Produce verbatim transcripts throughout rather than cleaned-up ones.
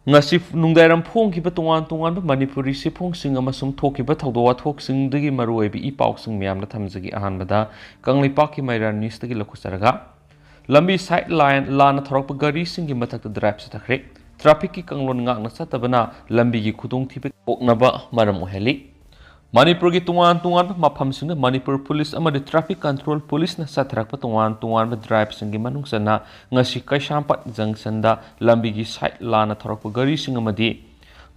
ꯉꯁꯤ ꯅꯨꯡꯗꯥꯡꯋꯥꯏꯔꯝ ꯐꯣꯡꯈꯤꯕ ꯇꯣꯉꯥꯟ ꯇꯣꯉꯥꯟꯕ ꯃꯅꯤꯄꯨꯔꯤ ꯆꯦꯐꯣꯡꯁꯤꯡ ꯑꯃꯁꯨꯡ ꯊꯣꯛꯈꯤꯕ ꯊꯧꯗꯣꯛ ꯋꯥꯊꯣꯛꯁꯤꯡꯗꯒꯤ ꯃꯔꯨꯑꯣꯏꯕ ꯏ ꯄꯥꯎꯁꯤꯡ ꯃꯌꯥꯝꯗ ꯊꯝꯖꯒꯦ꯫ ꯑꯍꯥꯟꯕꯗ ꯀꯪꯂꯩꯄꯥꯛꯀꯤ ꯃꯩꯔꯥ ꯅ꯭ꯌꯨꯁꯇꯒꯤ ꯂꯧꯈꯠꯆꯔꯒ, ꯂꯝꯕꯤ ꯁꯥꯏꯠ ꯂꯥꯏꯟ ꯂꯥꯟꯅ ꯊꯧꯔꯛꯄ ꯒꯥꯔꯤꯁꯤꯡꯒꯤ ꯃꯊꯛꯇ ꯗ꯭ꯔꯥꯏꯚ ꯆꯠꯊꯈ꯭ꯔꯦ꯫ ꯇ꯭ꯔꯥꯐꯤꯛꯀꯤ ꯀꯥꯡꯂꯣꯟ ꯉꯥꯛꯅ ꯆꯠꯇꯕꯅ ꯂꯝꯕꯤꯒꯤ ꯈꯨꯗꯣꯡꯊꯤꯕ ꯄꯣꯛꯅꯕ ꯃꯔꯝ ꯑꯣꯏꯍꯜꯂꯤ꯫ ꯃꯅꯤꯄꯨꯔꯒꯤ ꯇꯣꯉꯥꯟ ꯇꯣꯉꯥꯟꯕ ꯃꯐꯝꯁꯤꯡꯗ ꯃꯅꯤꯄꯨꯔ ꯄꯨꯂꯤꯁ ꯑꯃꯗꯤ ꯇ꯭ꯔꯥꯐꯤꯛ ꯀꯟꯇ꯭ꯔꯣꯜ ꯄꯨꯂꯤꯁꯅ ꯆꯠꯊꯔꯛꯄ ꯇꯣꯉꯥꯟ ꯇꯣꯉꯥꯟꯕ ꯗ꯭ꯔꯥꯏꯚꯁꯤꯡꯒꯤ ꯃꯅꯨꯡ ꯆꯟꯅ ꯉꯁꯤ ꯀꯩꯁꯥꯝꯄꯥꯠ ꯖꯪꯁꯟꯗ ꯂꯝꯕꯤꯒꯤ ꯁꯥꯏꯠ ꯂꯥꯟꯅ ꯊꯧꯔꯛꯄ ꯒꯥꯔꯤꯁꯤꯡ ꯑꯃꯗꯤ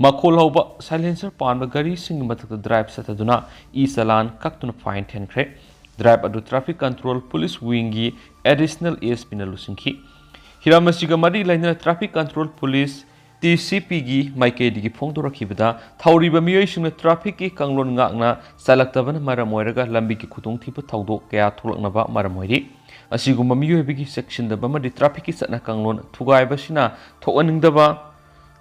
ꯃꯈꯣꯜ ꯍꯧꯕ ꯁꯥꯏꯂꯦꯟꯁꯔ ꯄꯥꯟꯕ ꯒꯥꯔꯤꯁꯤꯡꯒꯤ ꯃꯊꯛꯇ ꯗ꯭ꯔꯥꯏꯚ ꯆꯠꯊꯗꯨꯅ ꯏ ꯆꯂꯥꯟ ꯀꯛꯇꯨꯅ ꯐꯥꯏꯟ ꯊꯤꯍꯟꯈ꯭ꯔꯦ꯫ ꯗ꯭ꯔꯥꯏꯚ ꯑꯗꯨ ꯇ꯭ꯔꯥꯐꯤꯛ ꯀꯟꯇ꯭ꯔꯣꯜ ꯄꯨꯂꯤꯁ ꯋꯤꯡꯒꯤ ꯑꯦꯗꯤꯁꯅꯦꯜ ꯑꯦꯁ ꯄꯤꯅ ꯂꯨꯆꯤꯡꯈꯤ꯫ ꯍꯤꯔꯝ ꯑꯁꯤꯒ ꯃꯔꯤ ꯂꯩꯅꯅ traffic control police, T C ꯄꯤꯒꯤ ꯃꯥꯏꯀꯩꯗꯒꯤ ꯐꯣꯡꯗꯣꯔꯛꯈꯤꯕꯗ, ꯊꯧꯔꯤꯕ ꯃꯤꯑꯣꯏꯁꯤꯡꯅ ꯇ꯭ꯔꯥꯐꯤꯛꯀꯤ ꯀꯥꯡꯂꯣꯟ ꯉꯥꯛꯅ ꯆꯠꯂꯛꯇꯕꯅ ꯃꯔꯝ ꯑꯣꯏꯔꯒ ꯂꯝꯕꯤꯒꯤ ꯈꯨꯗꯣꯡꯊꯤꯕ ꯊꯧꯗꯣꯛ ꯀꯌꯥ ꯊꯣꯛꯂꯛꯅꯕ ꯃꯔꯝ ꯑꯣꯏꯔꯤ꯫ ꯑꯁꯤꯒꯨꯝꯕ ꯃꯤꯑꯣꯏꯕꯒꯤ ꯆꯦꯛꯁꯤꯟꯗꯕ ꯑꯃꯗꯤ ꯇ꯭ꯔꯥꯐꯤꯛꯀꯤ ꯆꯠꯅ ꯀꯥꯡꯂꯣꯟ ꯊꯨꯒꯥꯏꯕꯁꯤꯅ ꯊꯣꯛꯍꯟꯅꯤꯡꯗꯕ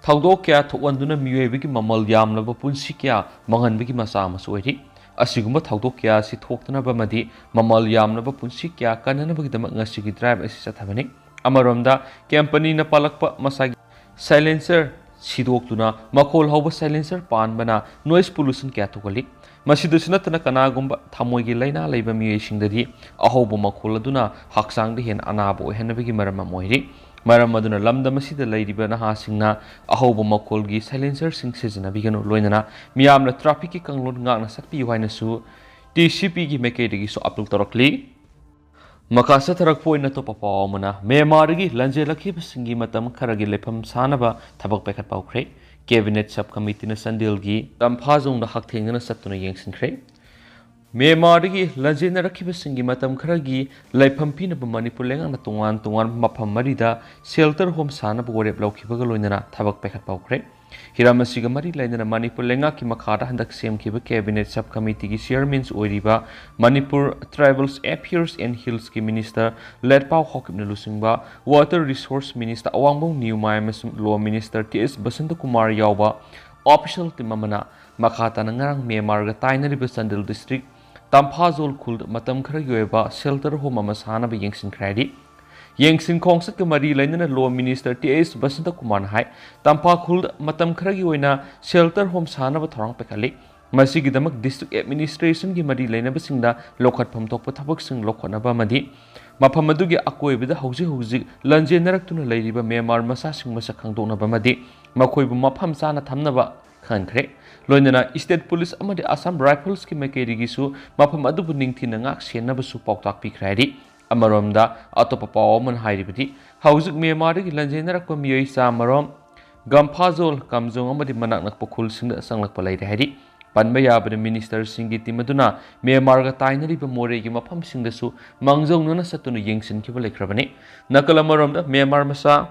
ꯊꯧꯗꯣꯛ ꯀꯌꯥ ꯊꯣꯛꯍꯟꯗꯨꯅ ꯃꯤꯑꯣꯏꯕꯒꯤ ꯃꯃꯜ ꯌꯥꯝꯂꯕ ꯄꯨꯟꯁꯤ ꯀꯌꯥ ꯃꯥꯡꯍꯟꯕꯒꯤ ꯃꯆꯥꯛ ꯑꯃꯁꯨ ꯑꯣꯏꯔꯤ꯫ ꯑꯁꯤꯒꯨꯝꯕ ꯊꯧꯗꯣꯛ ꯀꯌꯥ ꯑꯁꯤ ꯊꯣꯛꯇꯅꯕ ꯑꯃꯗꯤ ꯃꯃꯜ ꯌꯥꯝꯂꯕ ꯄꯨꯟꯁꯤ ꯀꯌꯥ ꯀꯟꯅꯅꯕꯒꯤꯗꯃꯛ ꯉꯁꯤꯒꯤ ꯗ꯭ꯔꯥꯏꯚ ꯑꯁꯤ ꯆꯠꯊꯕꯅꯤ꯫ ꯑꯃꯔꯣꯝꯗ, ꯀꯝꯄꯅꯤꯅ ꯄꯥꯜꯂꯛꯄ ꯃꯁꯥꯒꯤ ꯁꯥꯏꯂꯦꯟꯁꯔ ꯁꯤꯗꯣꯛꯇꯨꯅ ꯃꯈꯣꯜ ꯍꯧꯕ ꯁꯥꯏꯂꯦꯟꯁꯔ ꯄꯥꯟꯕꯅ ꯅꯣꯏꯁ ꯄꯣꯂꯨꯁꯟ ꯀꯌꯥ ꯊꯣꯛꯍꯜꯂꯤ꯫ ꯃꯁꯤꯗꯁꯨ ꯅꯠꯇꯅ, ꯀꯅꯥꯒꯨꯝꯕ ꯊꯃꯣꯏꯒꯤ ꯂꯥꯏꯅꯥ ꯂꯩꯕ ꯃꯤꯑꯣꯏꯁꯤꯡꯗꯗꯤ ꯑꯍꯧꯕ ꯃꯈꯣꯜ ꯑꯗꯨꯅ ꯍꯛꯆꯥꯡꯗ ꯍꯦꯟꯅ ꯑꯅꯥꯕ ꯑꯣꯏꯍꯟꯅꯕꯒꯤ ꯃꯔꯝ ꯑꯃ ꯑꯣꯏꯔꯤ꯫ ꯃꯔꯝ ꯑꯗꯨꯅ, ꯂꯝꯗꯝ ꯑꯁꯤꯗ ꯂꯩꯔꯤꯕ ꯅꯍꯥꯁꯤꯡꯅ ꯑꯍꯧꯕ ꯃꯈꯣꯜꯒꯤ ꯁꯥꯏꯂꯦꯟꯁꯔꯁꯤꯡ ꯁꯤꯖꯤꯟꯅꯕꯤꯒꯅꯨ, ꯂꯣꯏꯅꯅ ꯃꯤꯌꯥꯝꯅ ꯇ꯭ꯔꯥꯐꯤꯛꯀꯤ ꯀꯥꯡꯂꯣꯟ ꯉꯥꯛꯅ ꯆꯠꯄꯤꯌꯨ ꯍꯥꯏꯅꯁꯨ ꯇꯤ ꯁꯤ ꯄꯤꯒꯤ ꯃꯥꯏꯀꯩꯗꯒꯤꯁꯨ ꯑꯄꯤꯜ ꯇꯧꯔꯛꯂꯤ꯫ ꯃꯈꯥ ꯆꯠꯊꯔꯛꯄ ꯑꯣꯏꯅ ꯑꯇꯣꯞꯄ ꯄꯥꯎ ꯑꯃꯅ, ꯃ꯭ꯌꯥꯟꯃꯥꯔꯗꯒꯤ ꯂꯥꯟꯖꯦꯜꯂꯛꯈꯤꯕꯁꯤꯡꯒꯤ ꯃꯇꯝ ꯈꯔꯒꯤ ꯂꯩꯐꯝ ꯁꯥꯅꯕ ꯊꯕꯛ ꯄꯥꯏꯈꯠꯄ ꯍꯧꯈ꯭ꯔꯦ꯫ ꯀꯦꯕꯤꯅꯦꯠ ꯁꯕ ꯀꯃꯤꯇꯤꯅ ꯆꯥꯟꯗꯦꯜꯒꯤ ꯇꯝꯐꯥꯖꯣꯡꯗ ꯍꯛꯊꯦꯡꯅꯅ ꯆꯠꯇꯨꯅ ꯌꯦꯡꯁꯤꯟꯈ꯭ꯔꯦ꯫ ꯃ꯭ꯌꯥꯟꯃꯥꯔꯗꯒꯤ ꯂꯥꯟꯖꯦꯟꯅꯔꯛꯈꯤꯕꯁꯤꯡꯒꯤ ꯃꯇꯝ ꯈꯔꯒꯤ ꯂꯩꯐꯝ ꯄꯤꯅꯕ ꯃꯅꯤꯄꯨꯔ ꯂꯩꯉꯥꯛꯅ ꯇꯣꯉꯥꯟ ꯇꯣꯉꯥꯟꯕ ꯃꯐꯝ ꯃꯔꯤꯗ ꯁꯦꯜꯇꯔ ꯍꯣꯝ ꯁꯥꯅꯕ ꯋꯥꯔꯦꯞ ꯂꯧꯈꯤꯕꯒ ꯂꯣꯏꯅꯅ ꯊꯕꯛ ꯄꯥꯏꯈꯠꯄ ꯍꯧꯈ꯭ꯔꯦ꯫ ꯍꯤꯔꯝ ꯑꯁꯤꯒ ꯃꯔꯤ ꯂꯩꯅꯅ ꯃꯅꯤꯄꯨꯔ ꯂꯩꯉꯥꯛꯀꯤ ꯃꯈꯥꯗ ꯍꯟꯗꯛ ꯁꯦꯝꯈꯤꯕ ꯀꯦꯕꯤꯅꯦꯠ ꯁꯕ ꯀꯃꯤꯇꯤꯒꯤ ꯆꯤꯌꯔꯃꯦꯟꯁꯨ ꯑꯣꯏꯔꯤꯕ ꯃꯅꯤꯄꯨꯔ ꯇ꯭ꯔꯥꯏꯕꯦꯜꯁ ꯑꯦꯐꯤꯌꯔꯁ ꯑꯦꯟ ꯍꯤꯜꯁꯀꯤ ꯃꯤꯅꯤꯁꯇꯔ ꯂꯦꯠꯄꯥꯎ ꯍꯥꯎꯀꯤꯞꯅ ꯂꯨꯆꯤꯡꯕ ꯋꯥꯇꯔ ꯔꯤꯁꯣꯔꯁ ꯃꯤꯅꯤꯁꯇꯔ ꯑꯋꯥꯡꯕꯝ ꯅꯤꯌꯨꯃꯥꯏ ꯑꯃꯁꯨꯡ ꯂꯣ ꯃꯤꯅꯤꯁꯇꯔ ꯇꯤ ꯑꯦꯁ ꯕꯁꯟꯇ ꯀꯨꯃꯥꯔ ꯌꯥꯎꯕ ꯑꯣꯐꯤꯁꯤꯌꯦꯜ ꯇꯤꯝ ꯑꯃꯅ ꯃꯈꯥ ꯇꯥꯅ ꯉꯔꯥꯡ ꯃ꯭ꯌꯥꯟꯃꯥꯔꯒ ꯇꯥꯏꯅꯔꯤꯕ ꯆꯥꯟꯗꯦꯜ ꯗꯤꯁꯇ꯭ꯔꯤꯛ ꯇꯝꯐꯥꯖꯣꯜ ꯈꯨꯜꯗ ꯃꯇꯝ ꯈꯔꯒꯤ ꯑꯣꯏꯕ ꯁꯦꯜꯇꯔ ꯍꯣꯝ ꯑꯃ ꯁꯥꯅꯕ ꯌꯦꯡꯁꯤꯟꯈ꯭ꯔꯦ ꯍꯥꯏꯔꯤ꯫ ꯌꯦꯡꯁꯤꯟ ꯈꯣꯡꯆꯠꯀ ꯃꯔꯤ ꯂꯩꯅꯅ Law Minister ꯇꯤ ꯑꯦꯁ ꯕꯁꯟꯇ ꯀꯨꯃꯥꯔꯅ ꯍꯥꯏ, ꯇꯝꯐꯥꯈꯨꯜꯗ ꯃꯇꯝ ꯈꯔꯒꯤ ꯑꯣꯏꯅ shelter home ꯁꯥꯅꯕ ꯊꯧꯔꯥꯡ ꯄꯥꯏꯈꯠꯂꯤ꯫ ꯃꯁꯤꯒꯤꯗꯃꯛ district administrationꯒꯤ ꯃꯔꯤ ꯂꯩꯅꯕꯁꯤꯡꯗ ꯂꯧꯈꯠꯐꯝ ꯊꯣꯛꯄ ꯊꯕꯛꯁꯤꯡ ꯂꯧꯈꯠꯅꯕ ꯑꯃꯗꯤ ꯃꯐꯝ ꯑꯗꯨꯒꯤ ꯑꯀꯣꯏꯕꯗ ꯍꯧꯖꯤꯛ ꯍꯧꯖꯤꯛ ꯂꯟꯖꯦꯟꯅꯔꯛꯇꯨꯅ ꯂꯩꯔꯤꯕ ꯃ꯭ꯌꯥꯟꯃꯥꯔ ꯃꯆꯥꯁꯤꯡ ꯃꯁꯛ ꯈꯪꯗꯣꯛꯅꯕ ꯑꯃꯗꯤ ꯃꯈꯣꯏꯕꯨ ꯃꯐꯝ ꯆꯥꯅ ꯊꯝꯅꯕ ꯈꯟꯈ꯭ꯔꯦ꯫ ꯂꯣꯏꯅꯅ State Police ꯑꯃꯗꯤ Assam Riflesꯀꯤ ꯃꯥꯏꯀꯩꯗꯒꯤꯁꯨ ꯃꯐꯝ ꯑꯗꯨꯕꯨ ꯅꯤꯡꯊꯤꯅ ꯉꯥꯛ ꯁꯦꯟꯅꯕꯁꯨ ꯄꯥꯎꯇꯥꯛ ꯄꯤꯈ꯭ꯔꯦ ꯍꯥꯏꯔꯤ꯫ ꯑꯃꯔꯣꯝꯗ, ꯑꯇꯣꯞꯄ ꯄꯥꯎ ꯑꯃꯅ ꯍꯥꯏꯔꯤꯕꯗꯤ, ꯍꯧꯖꯤꯛ ꯃ꯭ꯌꯥꯟꯃꯥꯔꯗꯒꯤ ꯂꯟꯖꯦꯟꯅꯔꯛꯄ ꯃꯤꯑꯣꯏ ꯆꯥꯃꯔꯣꯝ ꯒꯝꯐꯥꯖꯣꯜ, ꯀꯥꯝꯖꯣꯡ ꯑꯃꯗꯤ ꯃꯅꯥꯛ ꯅꯛꯄ ꯈꯨꯜꯁꯤꯡꯗ ꯆꯪꯂꯛꯄ ꯂꯩꯔꯦ ꯍꯥꯏꯔꯤ꯫ ꯄꯟꯕ ꯌꯥꯕꯗ, ministerꯁꯤꯡꯒꯤ team ꯑꯗꯨꯅ ꯃ꯭ꯌꯥꯟꯃꯥꯔꯒ ꯇꯥꯏꯅꯔꯤꯕ ꯃꯣꯔꯦꯒꯤ ꯃꯐꯝꯁꯤꯡꯗꯁꯨ ꯃꯥꯡꯖꯧꯅꯅ ꯆꯠꯇꯨꯅ ꯌꯦꯡꯁꯤꯟꯈꯤꯕ ꯂꯩꯈ꯭ꯔꯕꯅꯤ꯫ ꯅꯥꯀꯜ ꯑꯃꯔꯣꯝꯗ, ꯃ꯭ꯌꯥꯟꯃꯥꯔ ꯃꯆꯥ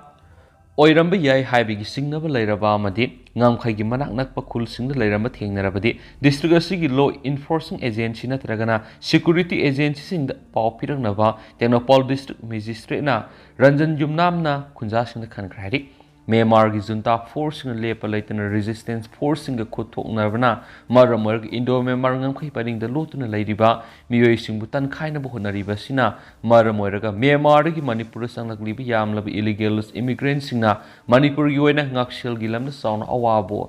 ꯑꯣꯏꯔꯝꯕ ꯌꯥꯏ ꯍꯥꯏꯕꯒꯤ ꯆꯤꯡꯅꯕ ꯂꯩꯔꯕ ꯑꯃꯗꯤ ꯉꯝꯈꯩꯒꯤ ꯃꯅꯥꯛ ꯅꯛꯄ ꯈꯨꯜꯁꯤꯡꯗ ꯂꯩꯔꯝꯕ ꯊꯦꯡꯅꯔꯕꯗꯤ, district ꯑꯁꯤꯒꯤ law enforcing agency ꯅꯠꯇ꯭ꯔꯒꯅ security agencyꯁꯤꯡꯗ ꯄꯥꯎ ꯄꯤꯔꯛꯅꯕ ꯇꯦꯡꯅꯧꯄꯥꯜ district magistrateꯅ ꯔꯟꯖꯟ ꯌꯨꯝꯅꯥꯝꯅ ꯈꯨꯟꯖꯥꯁꯤꯡꯗ ꯈꯟꯈ꯭ꯔꯦ ꯍꯥꯏꯔꯤ꯫ ꯃ꯭ꯌꯥꯟꯃꯥꯔꯒꯤ junta forceꯁꯤꯡꯅ ꯂꯦꯞꯄ ꯂꯩꯇꯅ resistance forceꯁꯤꯡꯒ ꯈꯨꯠ ꯊꯣꯛꯅꯕꯅ ꯃꯔꯝ ꯑꯣꯏꯔꯒ Indo Myanmar ꯉꯝꯈꯩ ꯄꯔꯤꯡꯗ ꯂꯣꯠꯇꯨꯅ ꯂꯩꯔꯤꯕ ꯃꯤꯑꯣꯏꯁꯤꯡꯕꯨ ꯇꯟꯈꯥꯏꯅꯕ ꯍꯣꯠꯅꯔꯤꯕ ꯑꯁꯤꯅ ꯃꯔꯝ ꯑꯣꯏꯔꯒ ꯃ꯭ꯌꯥꯟꯃꯥꯔꯗꯒꯤ ꯃꯅꯤꯄꯨꯔꯗ ꯆꯪꯂꯛꯂꯤꯕ ꯌꯥꯝꯂꯕ illegal immigrantꯁꯤꯡꯅ ꯃꯅꯤꯄꯨꯔꯒꯤ ꯑꯣꯏꯅ ꯉꯥꯛꯁꯦꯜꯒꯤ ꯂꯝꯗ ꯆꯥꯎꯅ ꯑꯋꯥꯕ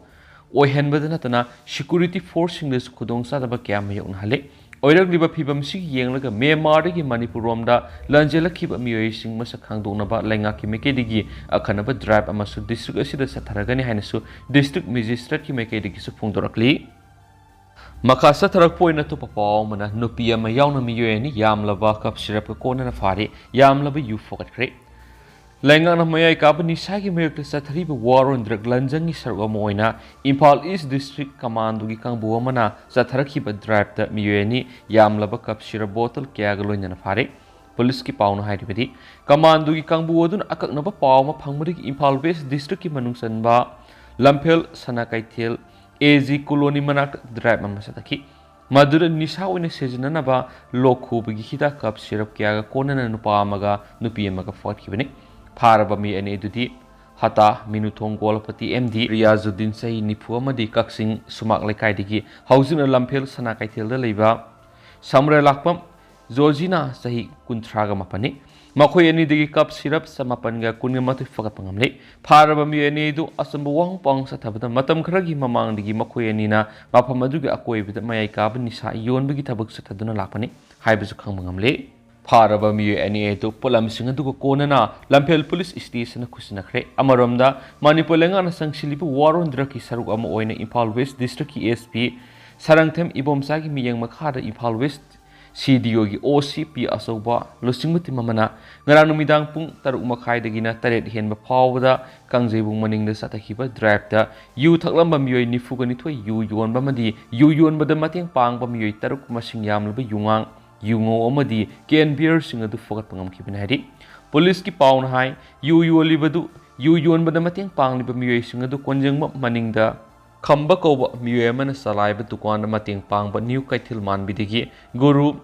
ꯑꯣꯏꯍꯟꯕꯗ ꯅꯠꯇꯅ security forceꯁꯤꯡꯗꯁꯨ ꯈꯨꯗꯣꯡꯆꯥꯗꯕ ꯀꯌꯥ ꯃꯥꯌꯣꯛꯅꯍꯜꯂꯤ꯫ ꯑꯣꯏꯔꯛꯂꯤꯕ ꯐꯤꯕꯝꯁꯤ ꯌꯦꯡꯂꯒ ꯃ꯭ꯌꯥꯟꯃꯥꯔꯗꯒꯤ ꯃꯅꯤꯄꯨꯔꯔꯣꯝꯗ ꯂꯟꯖꯦꯜꯂꯛꯈꯤꯕ ꯃꯤꯑꯣꯏꯁꯤꯡ ꯃꯁꯛ ꯈꯪꯗꯣꯛꯅꯕ ꯂꯩꯉꯥꯛꯀꯤ ꯃꯥꯏꯀꯩꯗꯒꯤ ꯑꯈꯟꯅꯕ drive ꯑꯃꯁꯨ district ꯑꯁꯤꯗ ꯆꯠꯊꯔꯒꯅꯤ ꯍꯥꯏꯅꯁꯨ district magistrateꯀꯤ ꯃꯥꯏꯀꯩꯗꯒꯤꯁꯨ ꯐꯣꯡꯗꯣꯔꯛꯂꯤ꯫ ꯃꯈꯥ ꯆꯠꯊꯔꯛꯄ ꯑꯣꯏꯅ ꯑꯇꯣꯞꯄ ꯄꯥꯎ ꯑꯃꯅ, ꯅꯨꯄꯤ ꯑꯃ ꯌꯥꯎꯅ ꯃꯤꯑꯣꯏ ꯑꯅꯤ ꯌꯥꯝꯂꯕ cough syrupꯀ ꯀꯣꯟꯅꯅ ꯐꯥꯔꯦ, ꯌꯥꯝꯂꯕ ꯌꯨ ꯐꯒꯠꯈ꯭ꯔꯦ꯫ ꯂꯩꯉꯥꯛꯅ ꯃꯌꯥꯏ ꯀꯥꯕ ꯅꯤꯁꯥꯒꯤ ꯃꯥꯌꯣꯛꯇ ꯆꯠꯊꯔꯤꯕ war on drug ꯂꯟꯖꯪꯒꯤ ꯁꯔꯨꯛ ꯑꯃ ꯑꯣꯏꯅ ꯏꯝꯐꯥꯜ East District Commandoꯒꯤ ꯀꯥꯡꯕꯨ ꯑꯃꯅ ꯆꯠꯊꯔꯛꯈꯤꯕ driveꯇ ꯃꯤꯑꯣꯏ ꯑꯅꯤ ꯌꯥꯝꯂꯕ cough syrup bottle ꯀꯌꯥꯒ ꯂꯣꯏꯅꯅ ꯐꯥꯔꯦ꯫ Policeꯀꯤ ꯄꯥꯎꯅ ꯍꯥꯏꯔꯤꯕꯗꯤ, Commandoꯒꯤ ꯀꯥꯡꯕꯨ ꯑꯗꯨꯅ ꯑꯀꯛꯅꯕ ꯄꯥꯎ ꯑꯃ ꯐꯪꯕꯗꯒꯤ ꯏꯝꯐꯥꯜ West Districtꯀꯤ ꯃꯅꯨꯡ ꯆꯟꯕ ꯂꯝꯐꯦꯜ ꯁꯅꯥ ꯀꯩꯊꯦꯜ, ꯑꯦ ꯖꯤ ꯀꯣꯂꯣꯅꯤ ꯃꯅꯥꯛꯇ drive ꯑꯃ ꯆꯠꯊꯈꯤ꯫ ꯃꯗꯨꯗ ꯅꯤꯁꯥ ꯑꯣꯏꯅ ꯁꯤꯖꯤꯟꯅꯅꯕ ꯂꯣꯛ ꯈꯨꯕꯒꯤ ꯍꯤꯗꯥꯛ cough syrup ꯀꯌꯥꯒ ꯀꯣꯟꯅꯅ ꯅꯨꯄꯥ ꯑꯃꯒ ꯅꯨꯄꯤ ꯑꯃꯒ ꯐꯒꯠꯈꯤꯕꯅꯤ꯫ ꯐꯥꯔꯕ ꯃꯤ ꯑꯅꯤ ꯑꯗꯨꯗꯤ ꯍꯇꯥ ꯃꯤꯅꯨꯊꯣꯡ ꯒꯣꯂꯄꯇꯤ ꯑꯦꯝ ꯗꯤ ꯔꯤꯌꯥꯖꯨꯗꯤꯟ, ꯆꯍꯤ ꯅꯤꯐꯨ, ꯑꯃꯗꯤ ꯀꯛꯆꯤꯡ ꯁꯨꯃꯥꯛ ꯂꯩꯀꯥꯏꯗꯒꯤ ꯍꯧꯖꯤꯛꯅ ꯂꯝꯐꯦꯜ ꯁꯅꯥ ꯀꯩꯊꯦꯜꯗ ꯂꯩꯕ ꯁꯝꯔꯦꯂꯥꯛꯄꯝ ꯖꯣꯔꯖꯤꯅꯥ, ꯆꯍꯤ ꯀꯨꯟꯊ꯭ꯔꯥꯒ ꯃꯥꯄꯟꯅꯤ꯫ ꯃꯈꯣꯏ ꯑꯅꯤꯗꯒꯤ ꯀꯞ ꯁꯤꯔꯞ ꯆꯃꯥꯄꯟꯒ ꯀꯨꯟꯒ ꯃꯥꯊꯣꯏ ꯐꯒꯠꯄ ꯉꯝꯂꯦ꯫ ꯐꯥꯔꯕ ꯃꯤꯑꯣꯏ ꯑꯅꯤ ꯑꯗꯨ ꯑꯆꯨꯝꯕ ꯋꯥꯍꯪ ꯄꯥꯎꯍꯪ ꯆꯠꯊꯕꯗ ꯃꯇꯝ ꯈꯔꯒꯤ ꯃꯃꯥꯡꯗꯒꯤ ꯃꯈꯣꯏ ꯑꯅꯤꯅ ꯃꯐꯝ ꯑꯗꯨꯒꯤ ꯑꯀꯣꯏꯕꯗ ꯃꯌꯥꯏ ꯀꯥꯕ ꯅꯤꯁꯥ ꯌꯣꯟꯕꯒꯤ ꯊꯕꯛ ꯆꯠꯊꯗꯨꯅ ꯂꯥꯛꯄꯅꯤ ꯍꯥꯏꯕꯁꯨ ꯈꯪꯕ ꯉꯝꯂꯦ꯫ ꯐꯥꯔꯕ ꯃꯤꯑꯣꯏ ꯑꯅꯤ ꯑꯗꯨ ꯄꯣꯠꯂꯝꯁꯤꯡ ꯑꯗꯨꯒ ꯀꯣꯟꯅꯅ ꯂꯝꯐꯦꯜ ꯄꯨꯂꯤꯁ ꯁ꯭ꯇꯦꯁꯟꯗ ꯈꯨꯠꯁꯤꯟꯅꯈ꯭ꯔꯦ꯫ ꯑꯃꯔꯣꯝꯗ, ꯃꯅꯤꯄꯨꯔ ꯂꯩꯉꯥꯛꯅ ꯆꯪꯁꯤꯜꯂꯤꯕ ꯋꯥꯔꯣꯟ ꯗ꯭ꯔꯒꯀꯤ ꯁꯔꯨꯛ ꯑꯃ ꯑꯣꯏꯅ ꯏꯝꯐꯥꯜ ꯋꯦꯁ ꯗꯤꯁꯇ꯭ꯔꯤꯛꯀꯤ ꯑꯦꯁ ꯄꯤ ꯁꯔꯪꯊꯦꯝ ꯏꯕꯣꯝꯆꯥꯒꯤ ꯃꯤꯠꯌꯦꯡ ꯃꯈꯥꯗ ꯏꯝꯐꯥꯜ ꯋꯦꯁ ꯁꯤ ꯗꯤ ꯑꯣꯒꯤ ꯑꯣ ꯁꯤ ꯄꯤ ꯑꯆꯧꯕ ꯂꯨꯆꯤꯡꯕ ꯇꯤꯝ ꯑꯃꯅ ꯉꯔꯥꯡ ꯅꯨꯃꯤꯗꯥꯡ ꯄꯨꯡ ꯇꯔꯨꯛ ꯃꯈꯥꯏꯗꯒꯤꯅ ꯇꯔꯦꯠ ꯍꯦꯟꯕ ꯐꯥꯎꯕꯗ ꯀꯥꯡꯖꯩꯕꯨꯡ ꯃꯅꯤꯡꯗ ꯆꯠꯊꯈꯤꯕ ꯗ꯭ꯔꯥꯏꯚꯇ ꯌꯨ ꯊꯛꯂꯝꯕ ꯃꯤꯑꯣꯏ ꯅꯤꯐꯨꯒ ꯅꯤꯊꯣꯏ ꯌꯨ ꯌꯣꯟꯕ ꯑꯃꯗꯤ ꯌꯨ ꯌꯣꯟꯕꯗ ꯃꯇꯦꯡ ꯄꯥꯡꯕ ꯃꯤꯑꯣꯏ ꯇꯔꯨꯛ ꯃꯁꯤꯡ ꯌꯥꯝꯂꯕ ꯌꯨꯉꯥꯡ, ꯌꯨꯉꯧ ꯑꯃꯗꯤ ꯀꯦꯟ ꯕꯤꯌꯔꯁꯤꯡ ꯑꯗꯨ ꯐꯒꯠꯄ ꯉꯝꯈꯤꯕꯅꯤ ꯍꯥꯏꯔꯤ꯫ ꯄꯨꯂꯤꯁꯀꯤ ꯄꯥꯎꯅ ꯍꯥꯏ, ꯌꯨ ꯌꯣꯜꯂꯤꯕꯗꯨ, ꯌꯨ ꯌꯣꯟꯕꯗ ꯃꯇꯦꯡ ꯄꯥꯡꯂꯤꯕ ꯃꯤꯑꯣꯏꯁꯤꯡ ꯑꯗꯨ ꯀꯣꯟꯖꯦꯡꯕꯝ ꯃꯅꯤꯡꯗ ꯈꯝꯕ ꯀꯧꯕ ꯃꯤꯑꯣꯏ ꯑꯃꯅ ꯆꯂꯥꯏꯕ ꯗꯨꯀꯥꯟꯗ ꯃꯇꯦꯡ ꯄꯥꯡꯕ ꯅ꯭ꯌꯨ ꯀꯩꯊꯦꯜ ꯃꯥꯟꯕꯤꯗꯒꯤ ꯒꯨꯔꯨ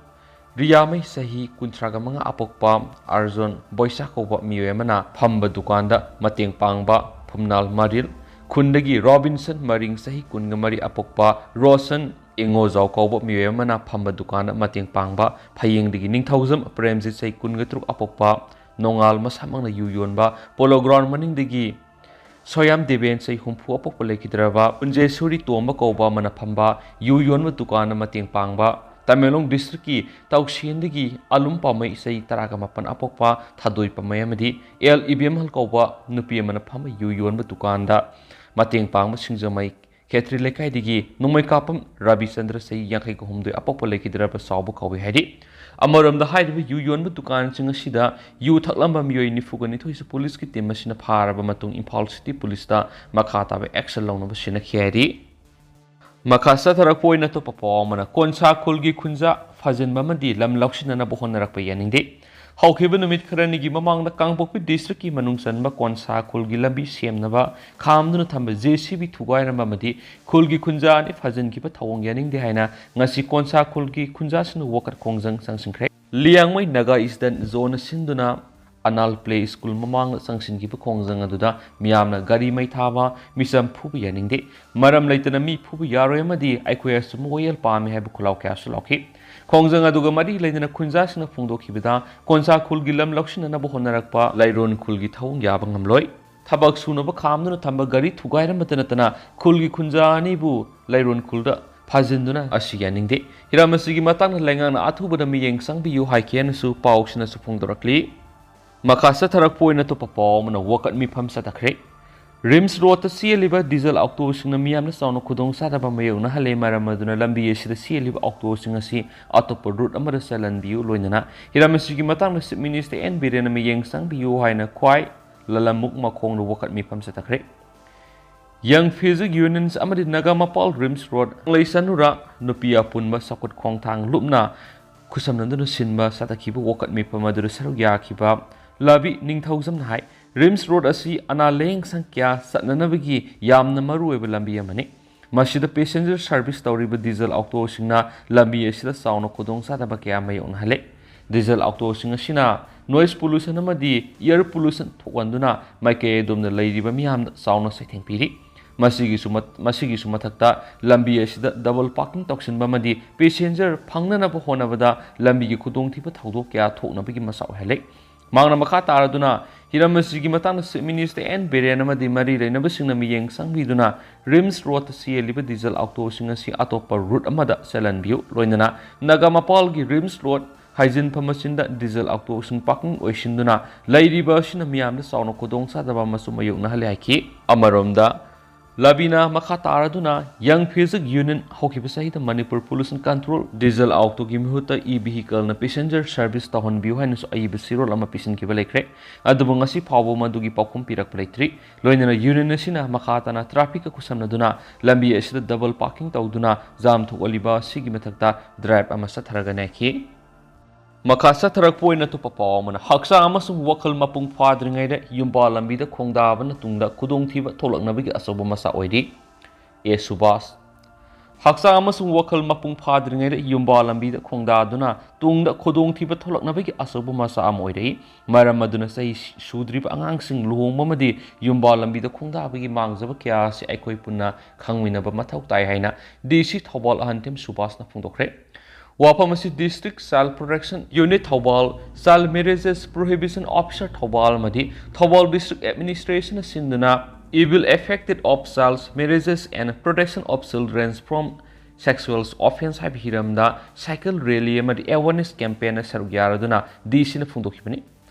ꯔꯤꯌꯥꯃꯩ ꯆꯍꯤ ꯀꯨꯟꯊ꯭ꯔꯥꯒ ꯃꯉꯥ ꯑꯄꯣꯛꯄ ꯑꯥꯔꯖꯨꯟ ꯕꯣꯏꯁꯥ ꯀꯧꯕ ꯃꯤꯑꯣꯏ ꯑꯃꯅ ꯐꯝꯕ ꯗꯨꯀꯥꯟꯗ ꯃꯇꯦꯡ ꯄꯥꯡꯕ ꯐꯨꯝꯅꯥꯜ ꯃꯔꯤꯜ ꯈꯨꯟꯗꯒꯤ ꯔꯣꯕꯤꯟꯁꯟ ꯃꯔꯤꯡ ꯆꯍꯤ ꯀꯨꯟꯒ ꯃꯔꯤ ꯑꯄꯣꯛꯄ ꯔꯣꯁꯟ ꯏꯉꯣꯖꯥꯎ ꯀꯧꯕ ꯃꯤꯑꯣꯏ ꯑꯃꯅ ꯐꯝꯕ ꯗꯨꯀꯥꯟꯗ ꯃꯇꯦꯡ ꯄꯥꯡꯕ ꯐꯌꯦꯡꯗꯒꯤ ꯅꯤꯡꯊꯧꯖꯝ ꯄ꯭ꯔꯦꯝꯖꯤꯠ ꯆꯍꯤ ꯀꯨꯟꯒ ꯇꯔꯨꯛ ꯑꯄꯣꯛꯄ ꯅꯣꯡꯉꯥꯜ ꯃꯁꯥꯃꯛꯅ ꯌꯨ ꯌꯣꯟꯕ ꯄꯣꯂꯣ ꯒ꯭ꯔꯥꯎꯟ ꯃꯅꯤꯡꯗꯒꯤ ꯁꯣꯌꯥꯝ ꯗꯦꯕꯦꯟ ꯆꯍꯤ ꯍꯨꯝꯐꯨ ꯑꯄꯣꯛꯄ ꯂꯩꯈꯤꯗ꯭ꯔꯕ ꯄꯨꯟꯖꯦꯁꯣꯔꯤ ꯇꯣꯝꯕ ꯀꯧꯕ ꯑꯃꯅ ꯐꯝꯕ ꯌꯨ ꯌꯣꯟꯕ ꯗꯨꯀꯥꯟꯗ ꯃꯇꯦꯡ ꯄꯥꯡꯕ ꯇꯃꯦꯡꯂꯣꯡ ꯗꯤꯁꯇ꯭ꯔꯤꯛꯀꯤ ꯇꯧꯁꯦꯟꯗꯒꯤ ꯑꯂꯨꯝ ꯄꯥꯃꯩ ꯆꯍꯤ ꯇꯔꯥꯒ ꯃꯥꯄꯟ ꯑꯄꯣꯛꯄ ꯊꯥꯗꯣꯏ ꯄꯥꯃꯩ ꯑꯃꯗꯤ ꯑꯦꯜ ꯏꯕꯦꯝꯍꯜ ꯀꯧꯕ ꯅꯨꯄꯤ ꯑꯃꯅ ꯐꯝꯕ ꯌꯨ ꯌꯣꯟꯕ ꯗꯨꯀꯥꯟꯗ ꯃꯇꯦꯡ ꯄꯥꯡꯕ ꯁꯤꯡꯖꯃꯩ ꯈꯦꯇ꯭ꯔꯤ ꯂꯩꯀꯥꯏꯗꯒꯤ ꯅꯣꯡꯃꯩꯀꯥꯞꯄꯝ ꯔꯕꯤꯆꯟꯗ꯭ꯔ ꯆꯍꯤ ꯌꯥꯡꯈꯩꯒ ꯍꯨꯝꯗꯣꯏ ꯑꯄꯣꯛꯄ ꯂꯩꯈꯤꯗ꯭ꯔꯕ ꯆꯥꯎꯕ ꯀꯧꯏ ꯍꯥꯏꯔꯤ꯫ ꯑꯃꯔꯣꯝꯗ ꯍꯥꯏꯔꯤꯕ ꯌꯨ ꯌꯣꯟꯕ ꯗꯨꯀꯥꯟꯁꯤꯡ ꯑꯁꯤꯗ ꯌꯨ ꯊꯛꯂꯝꯕ ꯃꯤꯑꯣꯏ ꯅꯤꯐꯨꯒ ꯅꯤꯊꯣꯏꯁꯨ ꯄꯨꯂꯤꯁꯀꯤ ꯇꯤꯝ ꯑꯁꯤꯅ ꯐꯥꯔꯕ ꯃꯇꯨꯡ ꯏꯝꯐꯥꯜ ꯁꯤꯇꯤ ꯄꯨꯂꯤꯁꯇ ꯃꯈꯥ ꯇꯥꯕ ꯑꯦꯛꯁꯟ ꯂꯧꯅꯕ ꯁꯤꯟꯅꯈꯤ ꯍꯥꯏꯔꯤ꯫ ꯃꯈꯥ ꯆꯠꯊꯔꯛꯄ ꯑꯣꯏꯅ ꯑꯇꯣꯞꯄ ꯄꯥꯎ ꯑꯃꯅ, ꯀꯣꯟꯁꯥ ꯈꯨꯜꯒꯤ ꯈꯨꯟꯖꯥ ꯐꯥꯖꯤꯟꯕ ꯑꯃꯗꯤ ꯂꯝ ꯂꯧꯁꯤꯟꯅꯅꯕ ꯍꯣꯠꯅꯔꯛꯄ ꯌꯥꯅꯤꯡꯗꯦ꯫ ꯍꯧꯈꯤꯕ ꯅꯨꯃꯤꯠ ꯈꯔꯅꯤꯒꯤ ꯃꯃꯥꯡꯗ ꯀꯥꯡꯄꯣꯛꯄꯤ ꯗꯤꯁꯇ꯭ꯔꯤꯛꯀꯤ ꯃꯅꯨꯡ ꯆꯟꯕ ꯀꯣꯟꯁꯥ ꯈꯨꯜꯒꯤ ꯂꯝꯕꯤ ꯁꯦꯝꯅꯕ ꯈꯥꯝꯗꯨꯅ ꯊꯝꯕ ꯖꯦ ꯁꯤ ꯕꯤ ꯊꯨꯒꯥꯏꯔꯝꯕ ꯑꯃꯗꯤ ꯈꯨꯜꯒꯤ ꯈꯨꯟꯖꯥ ꯑꯅꯤ ꯐꯥꯖꯤꯟꯈꯤꯕ ꯊꯧꯑꯣꯡ ꯌꯥꯅꯤꯡꯗꯦ ꯍꯥꯏꯅ ꯉꯁꯤ ꯀꯣꯟꯁꯥ ꯈꯨꯜꯒꯤ ꯈꯨꯟꯖꯥꯁꯤꯡꯅ ꯋꯥꯀꯠ ꯈꯣꯡꯖꯪ ꯆꯪꯁꯤꯟꯈ꯭ꯔꯦ꯫ ꯂꯤꯌꯥꯡꯃꯩ ꯅꯥꯒꯥ ꯏꯁꯇꯟ ꯖꯣꯟꯅ ꯁꯤꯟꯗꯨꯅ ꯑꯅꯥꯜ ꯄ꯭ꯂꯦ ꯁ꯭ꯀꯨꯜ ꯃꯃꯥꯡꯗ ꯆꯪꯁꯤꯟꯈꯤꯕ ꯈꯣꯡꯖꯪ ꯑꯗꯨꯗ ꯃꯤꯌꯥꯝꯅ ꯒꯥꯔꯤ ꯃꯩ ꯊꯥꯕ, ꯃꯤꯆꯝ ꯐꯨꯕ ꯌꯥꯅꯤꯡꯗꯦ, ꯃꯔꯝ ꯂꯩꯇꯅ ꯃꯤ ꯐꯨꯕ ꯌꯥꯔꯣꯏ ꯑꯃꯗꯤ ꯑꯩꯈꯣꯏ ꯑꯆꯨꯝꯕ ꯋꯥꯌꯦꯜ ꯄꯥꯝꯃꯤ ꯍꯥꯏꯕ ꯈꯨꯜꯂꯥꯎ ꯀꯌꯥꯁꯨ ꯂꯥꯎꯈꯤ꯫ ꯈꯣꯡꯖꯪ ꯑꯗꯨꯒ ꯃꯔꯤ ꯂꯩꯅꯅ ꯈꯨꯟꯖꯥꯁꯤꯡꯅ ꯐꯣꯡꯗꯣꯛꯈꯤꯕꯗ, ꯀꯣꯟꯁꯥ ꯈꯨꯜꯒꯤ ꯂꯝ ꯂꯧꯁꯤꯟꯅꯅꯕ ꯍꯣꯠꯅꯔꯛꯄ ꯂꯩꯔꯣꯟ ꯈꯨꯜꯒꯤ ꯊꯧꯑꯣꯡ ꯌꯥꯕ ꯉꯝꯂꯣꯏ꯫ ꯊꯕꯛ ꯁꯨꯅꯕ ꯈꯥꯝꯗꯨꯅ ꯊꯝꯕ ꯒꯥꯔꯤ ꯊꯨꯒꯥꯏꯔꯝꯕꯇ ꯅꯠꯇꯅ ꯈꯨꯜꯒꯤ ꯈꯨꯟꯖꯥ ꯑꯅꯤꯕꯨ ꯂꯩꯔꯣꯟ ꯈꯨꯜꯗ ꯐꯥꯖꯤꯟꯗꯨꯅ ꯑꯁꯤ ꯌꯥꯅꯤꯡꯗꯦ꯫ ꯍꯤꯔꯝ ꯑꯁꯤꯒꯤ ꯃꯇꯥꯡꯗ ꯂꯩꯉꯥꯛꯅ ꯑꯊꯨꯕꯗ ꯃꯤꯠꯌꯦꯡ ꯆꯪꯕꯤꯌꯨ ꯍꯥꯏꯈꯤ ꯍꯥꯏꯅꯁꯨ ꯄꯥꯎꯁꯤꯅꯁꯨ ꯐꯣꯡꯗꯣꯔꯛꯂꯤ꯫ ꯃꯈꯥ ꯆꯠꯊꯔꯛꯄ ꯑꯣꯏꯅ ꯑꯇꯣꯞꯄ ꯄꯥꯎ ꯑꯃꯅ ꯋꯥꯀꯠ ꯃꯤꯐꯝ ꯆꯠꯊꯈ꯭ꯔꯦ꯫ ꯔꯤꯝꯁ ꯔꯣꯗꯇ ꯆꯦꯜꯂꯤꯕ ꯗꯤꯖꯜ ꯑꯣꯛꯇꯣꯁꯤꯡꯅ ꯃꯤꯌꯥꯝꯅ ꯆꯥꯎꯅ ꯈꯨꯗꯣꯡꯆꯥꯗꯕ ꯃꯥꯌꯣꯛꯅꯍꯜꯂꯦ꯫ ꯃꯔꯝ ꯑꯗꯨꯅ ꯂꯝꯕꯤ ꯑꯁꯤꯗ ꯆꯦꯜꯂꯤꯕ ꯑꯣꯛꯇꯣꯁꯤꯡ ꯑꯁꯤ ꯑꯇꯣꯞꯄ ꯔꯨꯠ ꯑꯃꯗ ꯆꯦꯜꯍꯟꯕꯤꯌꯨ꯫ ꯂꯣꯏꯅꯅ ꯍꯤꯔꯝ ꯑꯁꯤꯒꯤ ꯃꯇꯥꯡꯗ ꯆꯤꯐ ꯃꯤꯅꯤꯁꯇꯔ ꯑꯦꯟ ꯕꯤꯔꯦꯟꯅ ꯃꯤꯠꯌꯦꯡ ꯆꯪꯕꯤꯌꯨ ꯍꯥꯏꯅ ꯈ꯭ꯋꯥꯏ ꯂꯂꯝꯃꯨꯛ ꯃꯈꯣꯡꯗ ꯋꯥꯀꯠ ꯃꯤꯐꯝ ꯆꯠꯊꯈ꯭ꯔꯦ꯫ ꯌꯪ ꯐꯤꯖꯤꯛ ꯌꯨꯅꯤꯌꯟꯁ ꯑꯃꯗꯤ ꯅꯒꯥ ꯃꯄꯥꯜ ꯔꯤꯝꯁ ꯔꯣꯗ ꯂꯩꯁꯅꯨꯔ ꯅꯨꯄꯤ ꯑꯄꯨꯟꯕ ꯆꯥꯎꯈꯠ ꯈꯣꯡꯊꯥꯡ ꯂꯨꯞꯅ ꯈꯨꯠꯁꯝꯅꯗꯨꯅ ꯁꯤꯟꯕ ꯆꯠꯊꯈꯤꯕ ꯋꯥꯀꯠ ꯃꯤꯐꯝ ꯑꯗꯨꯗ ꯁꯔꯨꯛ ꯌꯥꯈꯤꯕ ꯂꯕꯤ ꯅꯤꯡꯊꯧꯖꯝꯅ ꯍꯥꯏ, ꯔꯤꯝꯁ ꯔꯣꯗ ꯑꯁꯤ ꯑꯅꯥ ꯂꯥꯌꯦꯡ ꯁꯪ ꯀꯌꯥ ꯆꯠꯅꯅꯕꯒꯤ ꯌꯥꯝꯅ ꯃꯔꯨꯑꯣꯏꯕ ꯂꯝꯕꯤ ꯑꯃꯅꯤ꯫ ꯃꯁꯤꯗ ꯄꯦꯁꯦꯟꯖꯔ ꯁꯥꯔꯚꯤꯁ ꯇꯧꯔꯤꯕ ꯗꯤꯖꯜ ꯑꯣꯛꯇꯣꯁꯤꯡꯅ ꯂꯝꯕꯤ ꯑꯁꯤꯗ ꯆꯥꯎꯅ ꯈꯨꯗꯣꯡꯆꯥꯗꯕ ꯀꯌꯥ ꯃꯥꯌꯣꯛꯅꯍꯜꯂꯦ꯫ ꯗꯤꯖꯜ ꯑꯣꯛꯇꯣꯁꯤꯡ ꯑꯁꯤꯅ ꯅꯣꯏꯁ ꯄꯣꯂꯨꯁꯟ ꯑꯃꯗꯤ ꯑꯦꯌꯔ ꯄꯣꯂꯨꯁꯟ ꯊꯣꯛꯍꯟꯗꯨꯅ ꯃꯥꯏꯀꯩ ꯑꯗꯣꯝꯗ ꯂꯩꯔꯤꯕ ꯃꯤꯌꯥꯝꯗ ꯆꯥꯎꯅ ꯆꯩꯊꯦꯡ ꯄꯤꯔꯤ꯫ ꯃꯁꯤꯒꯤꯁꯨ ꯃ-, ꯃꯁꯤꯒꯤꯁꯨ ꯃꯊꯛꯇ ꯂꯝꯕꯤ ꯑꯁꯤꯗ ꯗꯕꯜ ꯄꯥꯔꯀꯤꯡ ꯇꯧꯁꯤꯟꯕ ꯑꯃꯗꯤ ꯄꯦꯁꯦꯟꯖꯔ ꯐꯪꯅꯅꯕ ꯍꯣꯠꯅꯕꯗ ꯂꯝꯕꯤꯒꯤ ꯈꯨꯗꯣꯡꯊꯤꯕ ꯊꯧꯗꯣꯛ ꯀꯌꯥ ꯊꯣꯛꯅꯕꯒꯤ ꯃꯆꯥꯛ ꯑꯣꯏꯍꯜꯂꯦ꯫ ꯃꯍꯥꯛꯅ ꯃꯈꯥ ꯇꯥꯔꯗꯨꯅ ꯍꯤꯔꯝ ꯑꯁꯤꯒꯤ ꯃꯇꯥꯡꯗ ꯆꯤꯐ ꯃꯤꯅꯤꯁꯇꯔ ꯑꯦꯟ ꯕꯤꯔꯦꯟ ꯑꯃꯗꯤ ꯃꯔꯤ ꯂꯩꯅꯕꯁꯤꯡꯅ ꯃꯤꯠꯌꯦꯡ ꯆꯪꯕꯤꯗꯨꯅ ꯔꯤꯝꯁ ꯔꯣꯗꯇ ꯆꯦꯜꯂꯤꯕ ꯗꯤꯖꯜ ꯑꯣꯛꯇꯣꯁꯤꯡ ꯑꯁꯤ ꯑꯇꯣꯞꯄ ꯔꯨꯠ ꯑꯃꯗ ꯆꯦꯜꯍꯟꯕꯤꯌꯨ꯫ ꯂꯣꯏꯅꯅ ꯅꯒꯥ ꯃꯄꯥꯜꯒꯤ ꯔꯤꯝꯁ ꯔꯣꯗ ꯍꯥꯏꯖꯤꯟꯐꯝ ꯑꯁꯤꯗ ꯗꯤꯖꯜ ꯑꯣꯛꯇꯣꯁꯤꯡ ꯄꯥꯔꯀꯤꯡ ꯑꯣꯏꯁꯤꯟꯗꯨꯅ ꯂꯩꯔꯤꯕ ꯑꯁꯤꯅ ꯃꯤꯌꯥꯝꯗ ꯆꯥꯎꯅ ꯈꯨꯗꯣꯡꯆꯥꯗꯕ ꯑꯃꯁꯨ ꯃꯥꯌꯣꯛꯅꯍꯜꯂꯦ ꯍꯥꯏꯈꯤ꯫ ꯑꯃꯔꯣꯝꯗ, ꯂꯕꯤꯅ ꯃꯈꯥ ꯇꯥꯔꯗꯨꯅ ꯌꯪ ꯐꯤꯖꯤꯛ ꯌꯨꯅꯤꯌꯟ ꯍꯧꯈꯤꯕ ꯆꯍꯤꯗ ꯃꯅꯤꯄꯨꯔ ꯄꯣꯂꯨꯁꯟ ꯀꯟꯇ꯭ꯔꯣꯜ ꯗꯤꯖꯜ ꯑꯣꯛꯇꯣꯒꯤ ꯃꯍꯨꯠꯇ ꯏ ꯚꯤꯍꯤꯀꯜꯅ ꯄꯦꯁꯦꯟꯖꯔ ꯁꯥꯔꯚꯤꯁ ꯇꯧꯍꯟꯕꯤꯌꯨ ꯍꯥꯏꯅꯁꯨ ꯑꯏꯕ ꯆꯦꯔꯣꯜ ꯑꯃ ꯄꯤꯁꯤꯟꯈꯤꯕ ꯂꯩꯈ꯭ꯔꯦ꯫ ꯑꯗꯨꯕꯨ ꯉꯁꯤ ꯐꯥꯎꯕ ꯃꯗꯨꯒꯤ ꯄꯥꯎꯈꯨꯝ ꯄꯤꯔꯛꯄ ꯂꯩꯇ꯭ꯔꯤ꯫ ꯂꯣꯏꯅꯅ ꯌꯨꯅꯤꯌꯟ ꯑꯁꯤꯅ ꯃꯈꯥ ꯇꯥꯅ ꯇ꯭ꯔꯥꯐꯤꯛꯀ ꯈꯨꯠꯁꯝꯅꯗꯨꯅ ꯂꯝꯕꯤ ꯑꯁꯤꯗ ꯗꯕꯜ ꯄꯥꯔꯀꯤꯡ ꯇꯧꯗꯨꯅ ꯖꯥꯝ ꯊꯣꯛꯍꯜꯂꯤꯕ ꯑꯁꯤꯒꯤ ꯃꯊꯛꯇ ꯗ꯭ꯔꯥꯏꯚ ꯑꯃ ꯆꯠꯊꯔꯒ ꯅꯦꯛꯈꯤ꯫ ꯃꯈꯥ ꯆꯠꯊꯔꯛꯄ ꯑꯣꯏꯅ ꯑꯇꯣꯞꯄ ꯄꯥꯎ ꯑꯃꯅ, ꯍꯛꯆꯥꯡ ꯑꯃꯁꯨꯡ ꯋꯥꯈꯜ ꯃꯄꯨꯡ ꯐꯥꯗ꯭ꯔꯤꯉꯩꯗ ꯌꯨꯝꯕꯥꯜ ꯂꯝꯕꯤꯗ ꯈꯣꯡꯗꯥꯕꯅ ꯇꯨꯡꯗ ꯈꯨꯗꯣꯡꯊꯤꯕ ꯊꯣꯛꯂꯛꯅꯕꯒꯤ ꯑꯆꯧꯕ ꯃꯆꯥꯛ ꯑꯣꯏꯔꯤ꯫ ꯑꯦ ꯁꯨꯕꯥꯁ꯫ ꯍꯛꯆꯥꯡ ꯑꯃꯁꯨꯡ ꯋꯥꯈꯜ ꯃꯄꯨꯡ ꯐꯥꯗ꯭ꯔꯤꯉꯩꯗ ꯌꯨꯝꯕꯥꯜ ꯂꯝꯕꯤꯗ ꯈꯣꯡꯗꯥꯗꯨꯅ ꯇꯨꯡꯗ ꯈꯨꯗꯣꯡꯊꯤꯕ ꯊꯣꯛꯂꯛꯅꯕꯒꯤ ꯑꯆꯧꯕ ꯃꯆꯥꯛ ꯑꯃ ꯑꯣꯏꯔꯛꯏ꯫ ꯃꯔꯝ ꯑꯗꯨꯅ ꯆꯍꯤ ꯁꯨꯗ꯭ꯔꯤꯕ ꯑꯉꯥꯡꯁꯤꯡ ꯂꯨꯍꯣꯡꯕ ꯑꯃꯗꯤ ꯌꯨꯝꯕꯥꯜ ꯂꯝꯕꯤꯗ ꯈꯣꯡꯗꯥꯕꯒꯤ ꯃꯥꯡꯖꯕ ꯀꯌꯥ ꯑꯁꯤ ꯑꯩꯈꯣꯏ ꯄꯨꯟꯅ ꯈꯪꯃꯤꯟꯅꯕ ꯃꯊꯧ ꯇꯥꯏ ꯍꯥꯏꯅ ꯗꯤ ꯁꯤ ꯊꯧꯕꯥꯜ ꯑꯍꯟꯊꯦꯝ ꯁꯨꯕꯥꯁꯅ ꯐꯣꯡꯗꯣꯛꯈ꯭ꯔꯦ꯫ ꯋꯥꯐꯝ ꯑꯁꯤ District Child Protection Unit Thoubal, Child Marriages Prohibition Officer Thoubal ꯑꯃꯗꯤ ꯊꯧꯕꯥꯜ District Administration ꯁꯤꯟꯗꯨꯅ Evil Effected of Child Marriages and Protection of Children from Sexual Offence ꯍꯥꯏꯕ ꯍꯤꯔꯝꯗ cycle rally ꯑꯃꯗꯤ awareness campaignꯗ ꯁꯔꯨꯛ ꯌꯥꯔꯗꯨꯅ DC ꯅ ꯐꯣꯡꯗꯣꯛꯈꯤꯕꯅꯤ꯫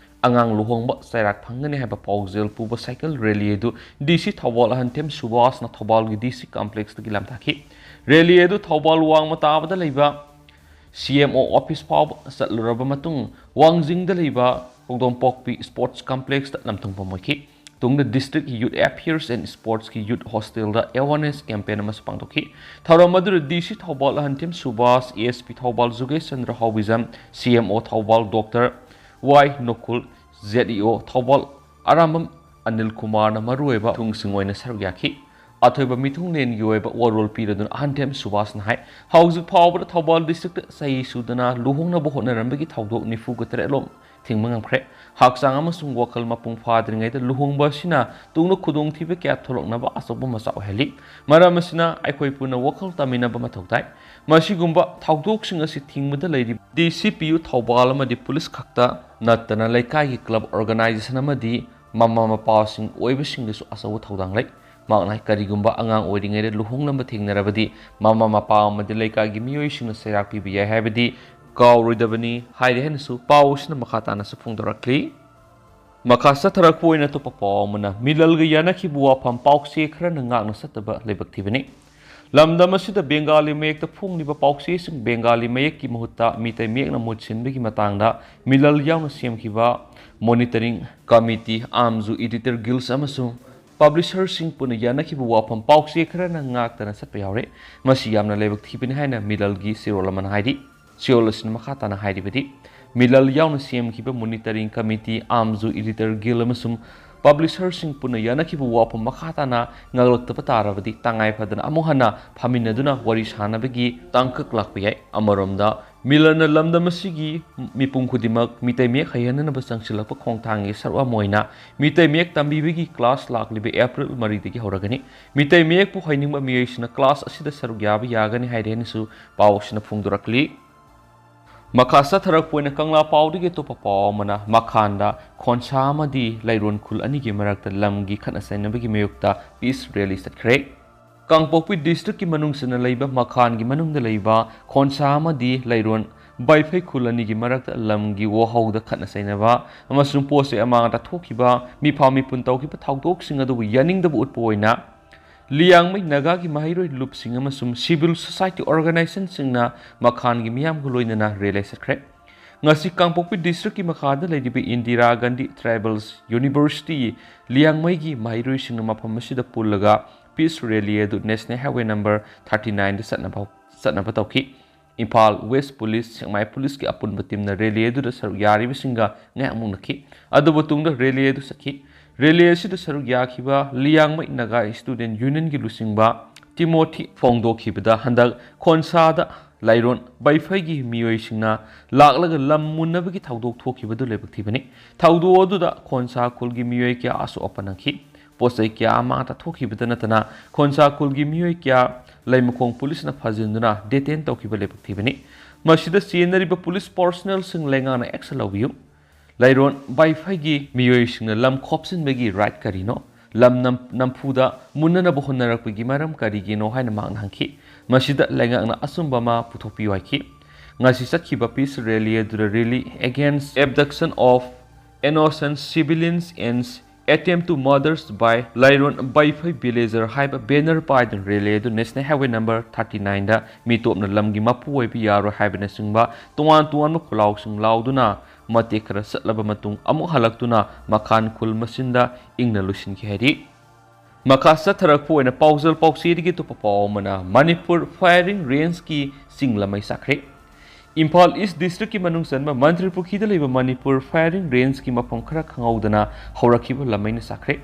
ꯑꯉꯥꯡ ꯂꯨꯍꯣꯡꯕ ꯆꯩꯔꯥꯛ ꯐꯪꯒꯅꯤ ꯍꯥꯏꯕ ꯄꯥꯎꯖꯦꯜ ꯄꯨꯕ cycle rally ꯑꯗꯨ DC ꯊꯧꯕꯥꯜ ꯑꯍꯟꯊꯦꯝ ꯁꯨꯕꯥꯁꯅ ꯊꯧꯕꯥꯜꯒꯤ DC complexꯇꯒꯤ ꯂꯥꯟꯊꯥꯈꯤ꯫ Rally ꯑꯗꯨ ꯊꯧꯕꯥꯜ ꯋꯥꯡꯃ ꯇꯥꯕꯗ ꯂꯩꯕ CMO office ꯐꯥꯎꯕ ꯆꯠꯂꯨꯔꯕ ꯃꯇꯨꯡ, ꯋꯥꯡꯖꯤꯡꯗ ꯂꯩꯕ ꯀꯣꯡꯗꯣꯝꯄꯣꯛꯄꯤ Sports Complexꯇ ꯂꯝꯊꯨꯡꯐꯝ ꯑꯣꯏꯈꯤ꯫ ꯇꯨꯡꯗ District Youth Affairs and Sportsꯀꯤ Youth Hostelꯗ awareness campaign ꯑꯃꯁꯨ ꯄꯥꯡꯊꯣꯛꯈꯤ꯫ ꯊꯧꯔꯝ ꯑꯗꯨꯗ DC ꯊꯧꯕꯥꯜ ꯑꯍꯟꯊꯦꯝ ꯁꯨꯕꯥꯁ, ASP ꯊꯧꯕꯥꯜ ꯖꯨꯒꯦꯁ Chandra Haobijam, CMO Thoubal doctor Y Nokul, ZEO Thoubal Arambam Anil ꯀꯨꯃꯥꯔꯅ ꯃꯔꯨꯑꯣꯏꯕ ꯃꯤꯊꯨꯡꯁꯤꯡ ꯑꯣꯏꯅ ꯁꯔꯨꯛ ꯌꯥꯈꯤ꯫ ꯑꯊꯣꯏꯕ ꯃꯤꯊꯨꯡꯂꯦꯟꯒꯤ ꯑꯣꯏꯕ ꯋꯥꯔꯣꯜ ꯄꯤꯔꯗꯨꯅ ꯑꯍꯟꯊꯦꯝ ꯁꯨꯕꯥꯁꯅ ꯍꯥꯏ, ꯍꯧꯖꯤꯛ ꯐꯥꯎꯕꯗ ꯊꯧꯕꯥꯜ districtꯇ ꯆꯍꯤ ꯁꯨꯗꯅ ꯂꯨꯍꯣꯡꯅꯕ ꯍꯣꯠꯅꯔꯝꯕꯒꯤ ꯊꯧꯗꯣꯛ ꯅꯤꯐꯨꯒ ꯇꯔꯦꯠ ꯂꯣꯝ ꯊꯤꯡꯕ ꯉꯝꯈ꯭ꯔꯦ꯫ ꯍꯛꯆꯥꯡ ꯑꯃꯁꯨꯡ ꯋꯥꯈꯜ ꯃꯄꯨꯡ ꯐꯥꯗ꯭ꯔꯤꯉꯩꯗ ꯂꯨꯍꯣꯡꯕ ꯑꯁꯤꯅ ꯇꯨꯡꯗ ꯈꯨꯗꯣꯡꯊꯤꯕ ꯀꯌꯥ ꯊꯣꯛꯂꯛꯅꯕ ꯑꯆꯧꯕ ꯃꯆꯥꯛ ꯑꯣꯏꯍꯜꯂꯤ꯫ ꯃꯔꯝ ꯑꯁꯤꯅ ꯑꯩꯈꯣꯏ ꯄꯨꯟꯅ ꯋꯥꯈꯜ ꯇꯥꯃꯤꯟꯅꯕ ꯃꯊꯧ ꯇꯥꯏ꯫ ꯃꯁꯤꯒꯨꯝꯕ ꯊꯧꯗꯣꯛꯁꯤꯡ ꯑꯁꯤ ꯊꯤꯡꯕꯗ ꯂꯩꯔꯤꯕ DCPU ꯊꯧꯕꯥꯜ ꯑꯃꯗꯤ ꯄꯨꯂꯤꯁ ꯈꯛꯇ ꯅꯠꯇꯅ ꯂꯩꯀꯥꯏꯒꯤ club organization ꯑꯃꯗꯤ ꯃꯃꯥ ꯃꯄꯥꯁꯤꯡ ꯑꯣꯏꯕꯁꯤꯡꯗꯁꯨ ꯑꯆꯧꯕ ꯊꯧꯗꯥꯡ ꯂꯩ꯫ ꯃꯍꯥꯛꯅ ꯍꯥꯏ, ꯀꯔꯤꯒꯨꯝꯕ ꯑꯉꯥꯡ ꯑꯣꯏꯔꯤꯉꯩꯗ ꯂꯨꯍꯣꯡꯂꯝꯕ ꯊꯦꯡꯅꯔꯕꯗꯤ ꯃꯃꯥ ꯃꯄꯥ ꯑꯃꯗꯤ ꯂꯩꯀꯥꯏꯒꯤ ꯃꯤꯑꯣꯏꯁꯤꯡꯅ ꯆꯩꯔꯥꯛ ꯄꯤꯕ ꯌꯥꯏ ꯍꯥꯏꯕꯗꯤ ꯀꯥꯎꯔꯣꯏꯗꯕꯅꯤ ꯍꯥꯏꯔꯤ ꯍꯥꯏꯅꯁꯨ ꯄꯥꯎ ꯑꯁꯤꯅ ꯃꯈꯥ ꯇꯥꯅꯁꯨ ꯐꯣꯡꯗꯣꯔꯛꯂꯤ꯫ ꯃꯈꯥ ꯆꯠꯊꯔꯛꯄ ꯑꯣꯏꯅ ꯑꯇꯣꯞꯄ ꯄꯥꯎ ꯑꯃꯅ, ꯃꯤꯂꯜꯒ ꯌꯥꯅꯈꯤꯕ ꯋꯥꯐꯝ ꯄꯥꯎꯆꯦ ꯈꯔꯅ ꯉꯥꯛꯅ ꯆꯠꯇꯕ ꯂꯥꯏꯕꯛ ꯊꯤꯕꯅꯤ꯫ ꯂꯝꯗꯝ ꯑꯁꯤꯗ ꯕꯦꯡꯒꯥꯂꯤ ꯃꯌꯦꯛꯇ ꯐꯣꯡꯂꯤꯕ ꯄꯥꯎꯆꯦꯁꯤꯡ ꯕꯦꯡꯒꯥꯂꯤ ꯃꯌꯦꯛꯀꯤ ꯃꯍꯨꯠꯇ ꯃꯤꯇꯩ ꯃꯌꯦꯛꯅ ꯃꯍꯨꯠ ꯁꯤꯟꯕꯒꯤ ꯃꯇꯥꯡꯗ ꯃꯤꯂꯜ ꯌꯥꯎꯅ ꯁꯦꯝꯈꯤꯕ monitoring committee, AMJU Editor Guild ꯑꯃꯁꯨꯡ publisherꯁꯤꯡ ꯄꯨꯟꯅ ꯌꯥꯅꯈꯤꯕ ꯋꯥꯐꯝ ꯄꯥꯎꯆꯦ ꯈꯔꯅ ꯉꯥꯛꯇꯅ ꯆꯠꯄ ꯌꯥꯎꯔꯦ꯫ ꯃꯁꯤ ꯌꯥꯝꯅ ꯂꯥꯏꯕꯛ ꯊꯤꯕꯅꯤ ꯍꯥꯏꯅ ꯃꯤꯂꯜꯒꯤ ꯆꯦꯔꯣꯜ ꯑꯃꯅ ꯍꯥꯏꯔꯤ꯫ ꯆꯦꯔꯣꯜ ꯑꯁꯤꯅ ꯃꯈꯥ ꯇꯥꯅ ꯍꯥꯏꯔꯤꯕꯗꯤ, ꯃꯤꯂꯜ ꯌꯥꯎꯅ ꯁꯦꯝꯈꯤꯕ monitoring committee, AMJU Editor Guild ꯑꯃꯁꯨꯡ publisherꯁꯤꯡ ꯄꯨꯟꯅ ꯌꯥꯅꯈꯤꯕ ꯋꯥꯐꯝ ꯃꯈꯥ ꯇꯥꯅ ꯉꯥꯡꯂꯛꯇꯕ ꯇꯥꯔꯕꯗꯤ ꯇꯉꯥꯏ ꯐꯗꯅ ꯑꯃꯨꯛ ꯍꯟꯅ ꯐꯝꯃꯤꯟꯅꯗꯨꯅ ꯋꯥꯔꯤ ꯁꯥꯅꯕꯒꯤ ꯇꯥꯡꯀꯛ ꯂꯥꯛꯄ ꯌꯥꯏ꯫ ꯑꯃꯔꯣꯝꯗ ꯃꯤꯂꯜꯅ ꯂꯝꯗꯝ ꯑꯁꯤꯒꯤ ꯃꯤꯄꯨꯝ ꯈꯨꯗꯤꯡꯃꯛ ꯃꯤꯇꯩ ꯃꯌꯦꯛ ꯍꯩꯍꯟꯅꯅꯕ ꯆꯪꯁꯤꯜꯂꯛꯄ ꯈꯣꯡꯊꯥꯡꯒꯤ ꯁꯔꯨꯛ ꯑꯃ ꯑꯣꯏꯅ ꯃꯤꯇꯩ ꯃꯌꯦꯛ ꯇꯝꯕꯤꯕꯒꯤ class ꯂꯥꯛꯂꯤꯕ April ꯃꯔꯤꯗꯒꯤ ꯍꯧꯔꯒꯅꯤ꯫ ꯃꯤꯇꯩ ꯃꯌꯦꯛꯄꯨ ꯍꯩꯅꯤꯡꯕ ꯃꯤꯑꯣꯏꯁꯤꯡꯅ class ꯑꯁꯤꯗ ꯁꯔꯨꯛ ꯌꯥꯕ ꯌꯥꯒꯅꯤ ꯍꯥꯏꯔꯦ ꯍꯥꯏꯅꯁꯨ ꯄꯥꯎ ꯑꯁꯤꯅ ꯐꯣꯡꯗꯣꯔꯛꯂꯤ꯫ ꯃꯈꯥ ꯆꯠꯊꯔꯛꯄ ꯑꯣꯏꯅ ꯀꯪꯂꯥ ꯄꯥꯎꯗꯒꯤ ꯑꯇꯣꯞꯄ ꯄꯥꯎ ꯑꯃꯅ, ꯃꯈꯥꯟꯗ ꯈꯣꯟꯁꯥ ꯑꯃꯗꯤ ꯂꯩꯔꯣꯟ ꯈꯨꯜ ꯑꯅꯤꯒꯤ ꯃꯔꯛꯇ ꯂꯝꯒꯤ ꯈꯠꯅ ꯆꯩꯅꯕꯒꯤ ꯃꯥꯌꯣꯛꯇ peace rally ꯆꯠꯈ꯭ꯔꯦ꯫ ꯀꯥꯡꯄꯣꯛꯄꯤ district ꯀꯤ ꯃꯅꯨꯡ ꯆꯟꯅ ꯂꯩꯕ ꯃꯈꯥꯟꯒꯤ ꯃꯅꯨꯡꯗ ꯂꯩꯕ ꯈꯣꯟꯁꯥ ꯑꯃꯗꯤ ꯂꯩꯔꯣꯟ ꯕꯥꯏꯐꯩ ꯈꯨꯜ ꯑꯅꯤꯒꯤ ꯃꯔꯛꯇ ꯂꯝꯒꯤ ꯋꯥꯍꯧꯗ ꯈꯠꯅ ꯆꯩꯅꯕ ꯑꯃꯁꯨꯡ ꯄꯣꯠ ꯆꯩ ꯑꯃꯥꯡ ꯑꯇꯥ ꯊꯣꯛꯈꯤꯕ, ꯃꯤꯐꯥ ꯃꯤꯄꯨꯟ ꯇꯧꯈꯤꯕ ꯊꯧꯗꯣꯛꯁꯤꯡ ꯑꯗꯨꯕꯨ ꯌꯥꯅꯤꯡꯗꯕ ꯎꯠꯄ ꯑꯣꯏꯅ ꯂꯤꯌꯥꯡꯃꯩ ꯅꯥꯒꯥꯒꯤ ꯃꯍꯩꯔꯣꯏ ꯂꯨꯞꯁꯤꯡ ꯑꯃꯁꯨꯡ civil society organization ꯁꯤꯡꯅ ꯃꯈꯥꯟꯒꯤ ꯃꯤꯌꯥꯝꯒ ꯂꯣꯏꯅꯅ rally ꯆꯠꯈ꯭ꯔꯦ꯫ ꯉꯁꯤ ꯀꯥꯡꯄꯣꯛꯄꯤ district ꯀꯤ ꯃꯈꯥꯗ ꯂꯩꯔꯤꯕ ꯏꯟꯗꯤꯔꯥ ꯒꯥꯟꯙꯤ Tribal University ꯂꯤꯌꯥꯡꯃꯩꯒꯤ ꯃꯍꯩꯔꯣꯏꯁꯤꯡꯅ ꯃꯐꯝ ꯑꯁꯤꯗ ꯄꯨꯜꯂꯒ peace rally ꯑꯗꯨ National Highway number thirty nine ꯗ ꯆꯠꯅꯕ, ꯆꯠꯅꯕ ꯇꯧꯈꯤ꯫ ꯏꯝꯐꯥꯜ West Police, ꯁꯦꯛꯃꯥꯏ Police ꯀꯤ ꯑꯄꯨꯟꯕ team ꯅ rally ꯑꯗꯨꯗ ꯁꯔꯨꯛ ꯌꯥꯔꯤꯕꯁꯤꯡꯒ ꯉꯥꯏꯍꯥꯛ ꯃꯨꯛꯅꯈꯤ꯫ ꯑꯗꯨꯕꯨ ꯇꯨꯡꯗ rally ꯑꯗꯨ ꯆꯠꯈꯤ꯫ Rally ꯑꯁꯤꯗ ꯁꯔꯨꯛ ꯌꯥꯈꯤꯕ ꯂꯤꯌꯥꯡꯃꯩ ꯅꯥꯒꯥ Student Union ꯒꯤ ꯂꯨꯆꯤꯡꯕ ꯇꯤꯃꯣꯊꯤ ꯐꯣꯡꯗꯣꯛꯈꯤꯕꯗ, ꯍꯟꯗꯛ ꯈꯣꯟꯁꯥꯗ ꯂꯩꯔꯣꯟ ꯕꯩꯐꯩꯒꯤ ꯃꯤꯑꯣꯏꯁꯤꯡꯅ ꯂꯥꯛꯂꯒ ꯂꯝ ꯃꯨꯟꯅꯕꯒꯤ ꯊꯧꯗꯣꯛ ꯊꯣꯛꯈꯤꯕꯗꯨ ꯂꯥꯏꯕꯛ ꯊꯤꯕꯅꯤ꯫ ꯊꯧꯗꯣꯛ ꯑꯗꯨꯗ ꯈꯣꯟꯁꯥ ꯈꯨꯜꯒꯤ ꯃꯤꯑꯣꯏ ꯀꯌꯥ ꯑꯁꯣꯛ ꯑꯄꯟ ꯅꯪꯈꯤ꯫ ꯄꯣꯠ ꯆꯩ ꯀꯌꯥ ꯑꯃꯥꯡ ꯑꯇꯥ ꯊꯣꯛꯈꯤꯕꯗ ꯅꯠꯇꯅ, ꯈꯣꯟꯁꯥ ꯈꯨꯜꯒꯤ ꯃꯤꯑꯣꯏ ꯀꯌꯥ ꯂꯩꯃꯈꯣꯡ police ꯅ ꯐꯥꯖꯤꯟꯗꯨꯅ detain ꯇꯧꯈꯤꯕ ꯂꯥꯏꯕꯛ ꯊꯤꯕꯅꯤ꯫ ꯃꯁꯤꯗ ꯆꯦꯟꯅꯔꯤꯕ police personnel ꯁꯤꯡ ꯂꯩꯉꯥꯛꯅ action ꯂꯧꯕꯤꯌꯨ꯫ ꯂꯩꯔꯣꯟ ꯕꯥꯏꯐꯩꯒꯤ ꯃꯤꯑꯣꯏꯁꯤꯡꯅ ꯂꯝ ꯈꯣꯞꯆꯤꯟꯕꯒꯤ right ꯀꯔꯤꯅꯣ? ꯂꯝ ꯅꯝ-, ꯅꯝꯐꯨꯗ ꯃꯨꯟꯅꯅꯕ ꯍꯣꯠꯅꯔꯛꯄꯒꯤ ꯃꯔꯝ ꯀꯔꯤꯒꯤꯅꯣ ꯍꯥꯏꯅ ꯃꯍꯥꯛꯅ ꯍꯪꯈꯤ꯫ ꯃꯁꯤꯗ ꯂꯩꯉꯥꯛꯅ ꯑꯆꯨꯝꯕ ꯑꯃ ꯄꯨꯊꯣꯛꯄꯤꯌꯨ ꯍꯥꯏꯈꯤ꯫ ꯉꯁꯤ ꯆꯠꯈꯤꯕ peace rally ꯑꯗꯨꯗ Rally Against Abduction of Innocent Civilians and Attempt to Murders by ꯂꯩꯔꯣꯟ ꯕꯥꯏꯐꯩ Villager ꯍꯥꯏꯕ banner ꯄꯥꯏꯗꯨꯅ rally ꯑꯗꯨ National Highway number thirty nine ꯗ ꯃꯤꯇꯣꯞꯅ ꯂꯝꯒꯤ ꯃꯄꯨ ꯑꯣꯏꯕ ꯌꯥꯔꯣꯏ ꯍꯥꯏꯕꯅꯆꯤꯡꯕ ꯇꯣꯉꯥꯟ ꯇꯣꯉꯥꯟꯕ ꯈꯣꯜꯂꯥꯎꯁꯤꯡ ꯂꯥꯎꯗꯨꯅ ꯃꯇꯦꯛ ꯈꯔ ꯆꯠꯂꯕ ꯃꯇꯨꯡ ꯑꯃꯨꯛ ꯍꯜꯂꯛꯇꯨꯅ ꯃꯈꯥꯟ ꯈꯨꯜ ꯃꯆꯤꯟꯗ ꯏꯪꯅ ꯂꯣꯏꯁꯤꯟꯈꯤ ꯍꯥꯏꯔꯤ꯫ ꯃꯈꯥ ꯆꯠꯊꯔꯛꯄ ꯑꯣꯏꯅ ꯄꯥꯎꯖꯦꯜ ꯄꯥꯎꯆꯦꯗꯒꯤ ꯑꯇꯣꯞꯄ ꯄꯥꯎ ꯑꯃꯅ, ꯃꯅꯤꯄꯨꯔ firing range ꯀꯤ ꯆꯤꯡ ꯂꯃꯩ ꯆꯥꯛꯈ꯭ꯔꯦ꯫ ꯏꯝꯐꯥꯜ East district ꯀꯤ ꯃꯅꯨꯡ ꯆꯟꯕ ꯃꯟꯇ꯭ꯔꯤ ꯄꯨꯈ꯭ꯔꯤꯗ ꯂꯩꯕ ꯃꯅꯤꯄꯨꯔ firing range ꯀꯤ ꯃꯐꯝ ꯈꯔ ꯈꯪꯍꯧꯗꯅ ꯍꯧꯔꯛꯈꯤꯕ ꯂꯃꯩꯅ ꯆꯥꯛꯈ꯭ꯔꯦ꯫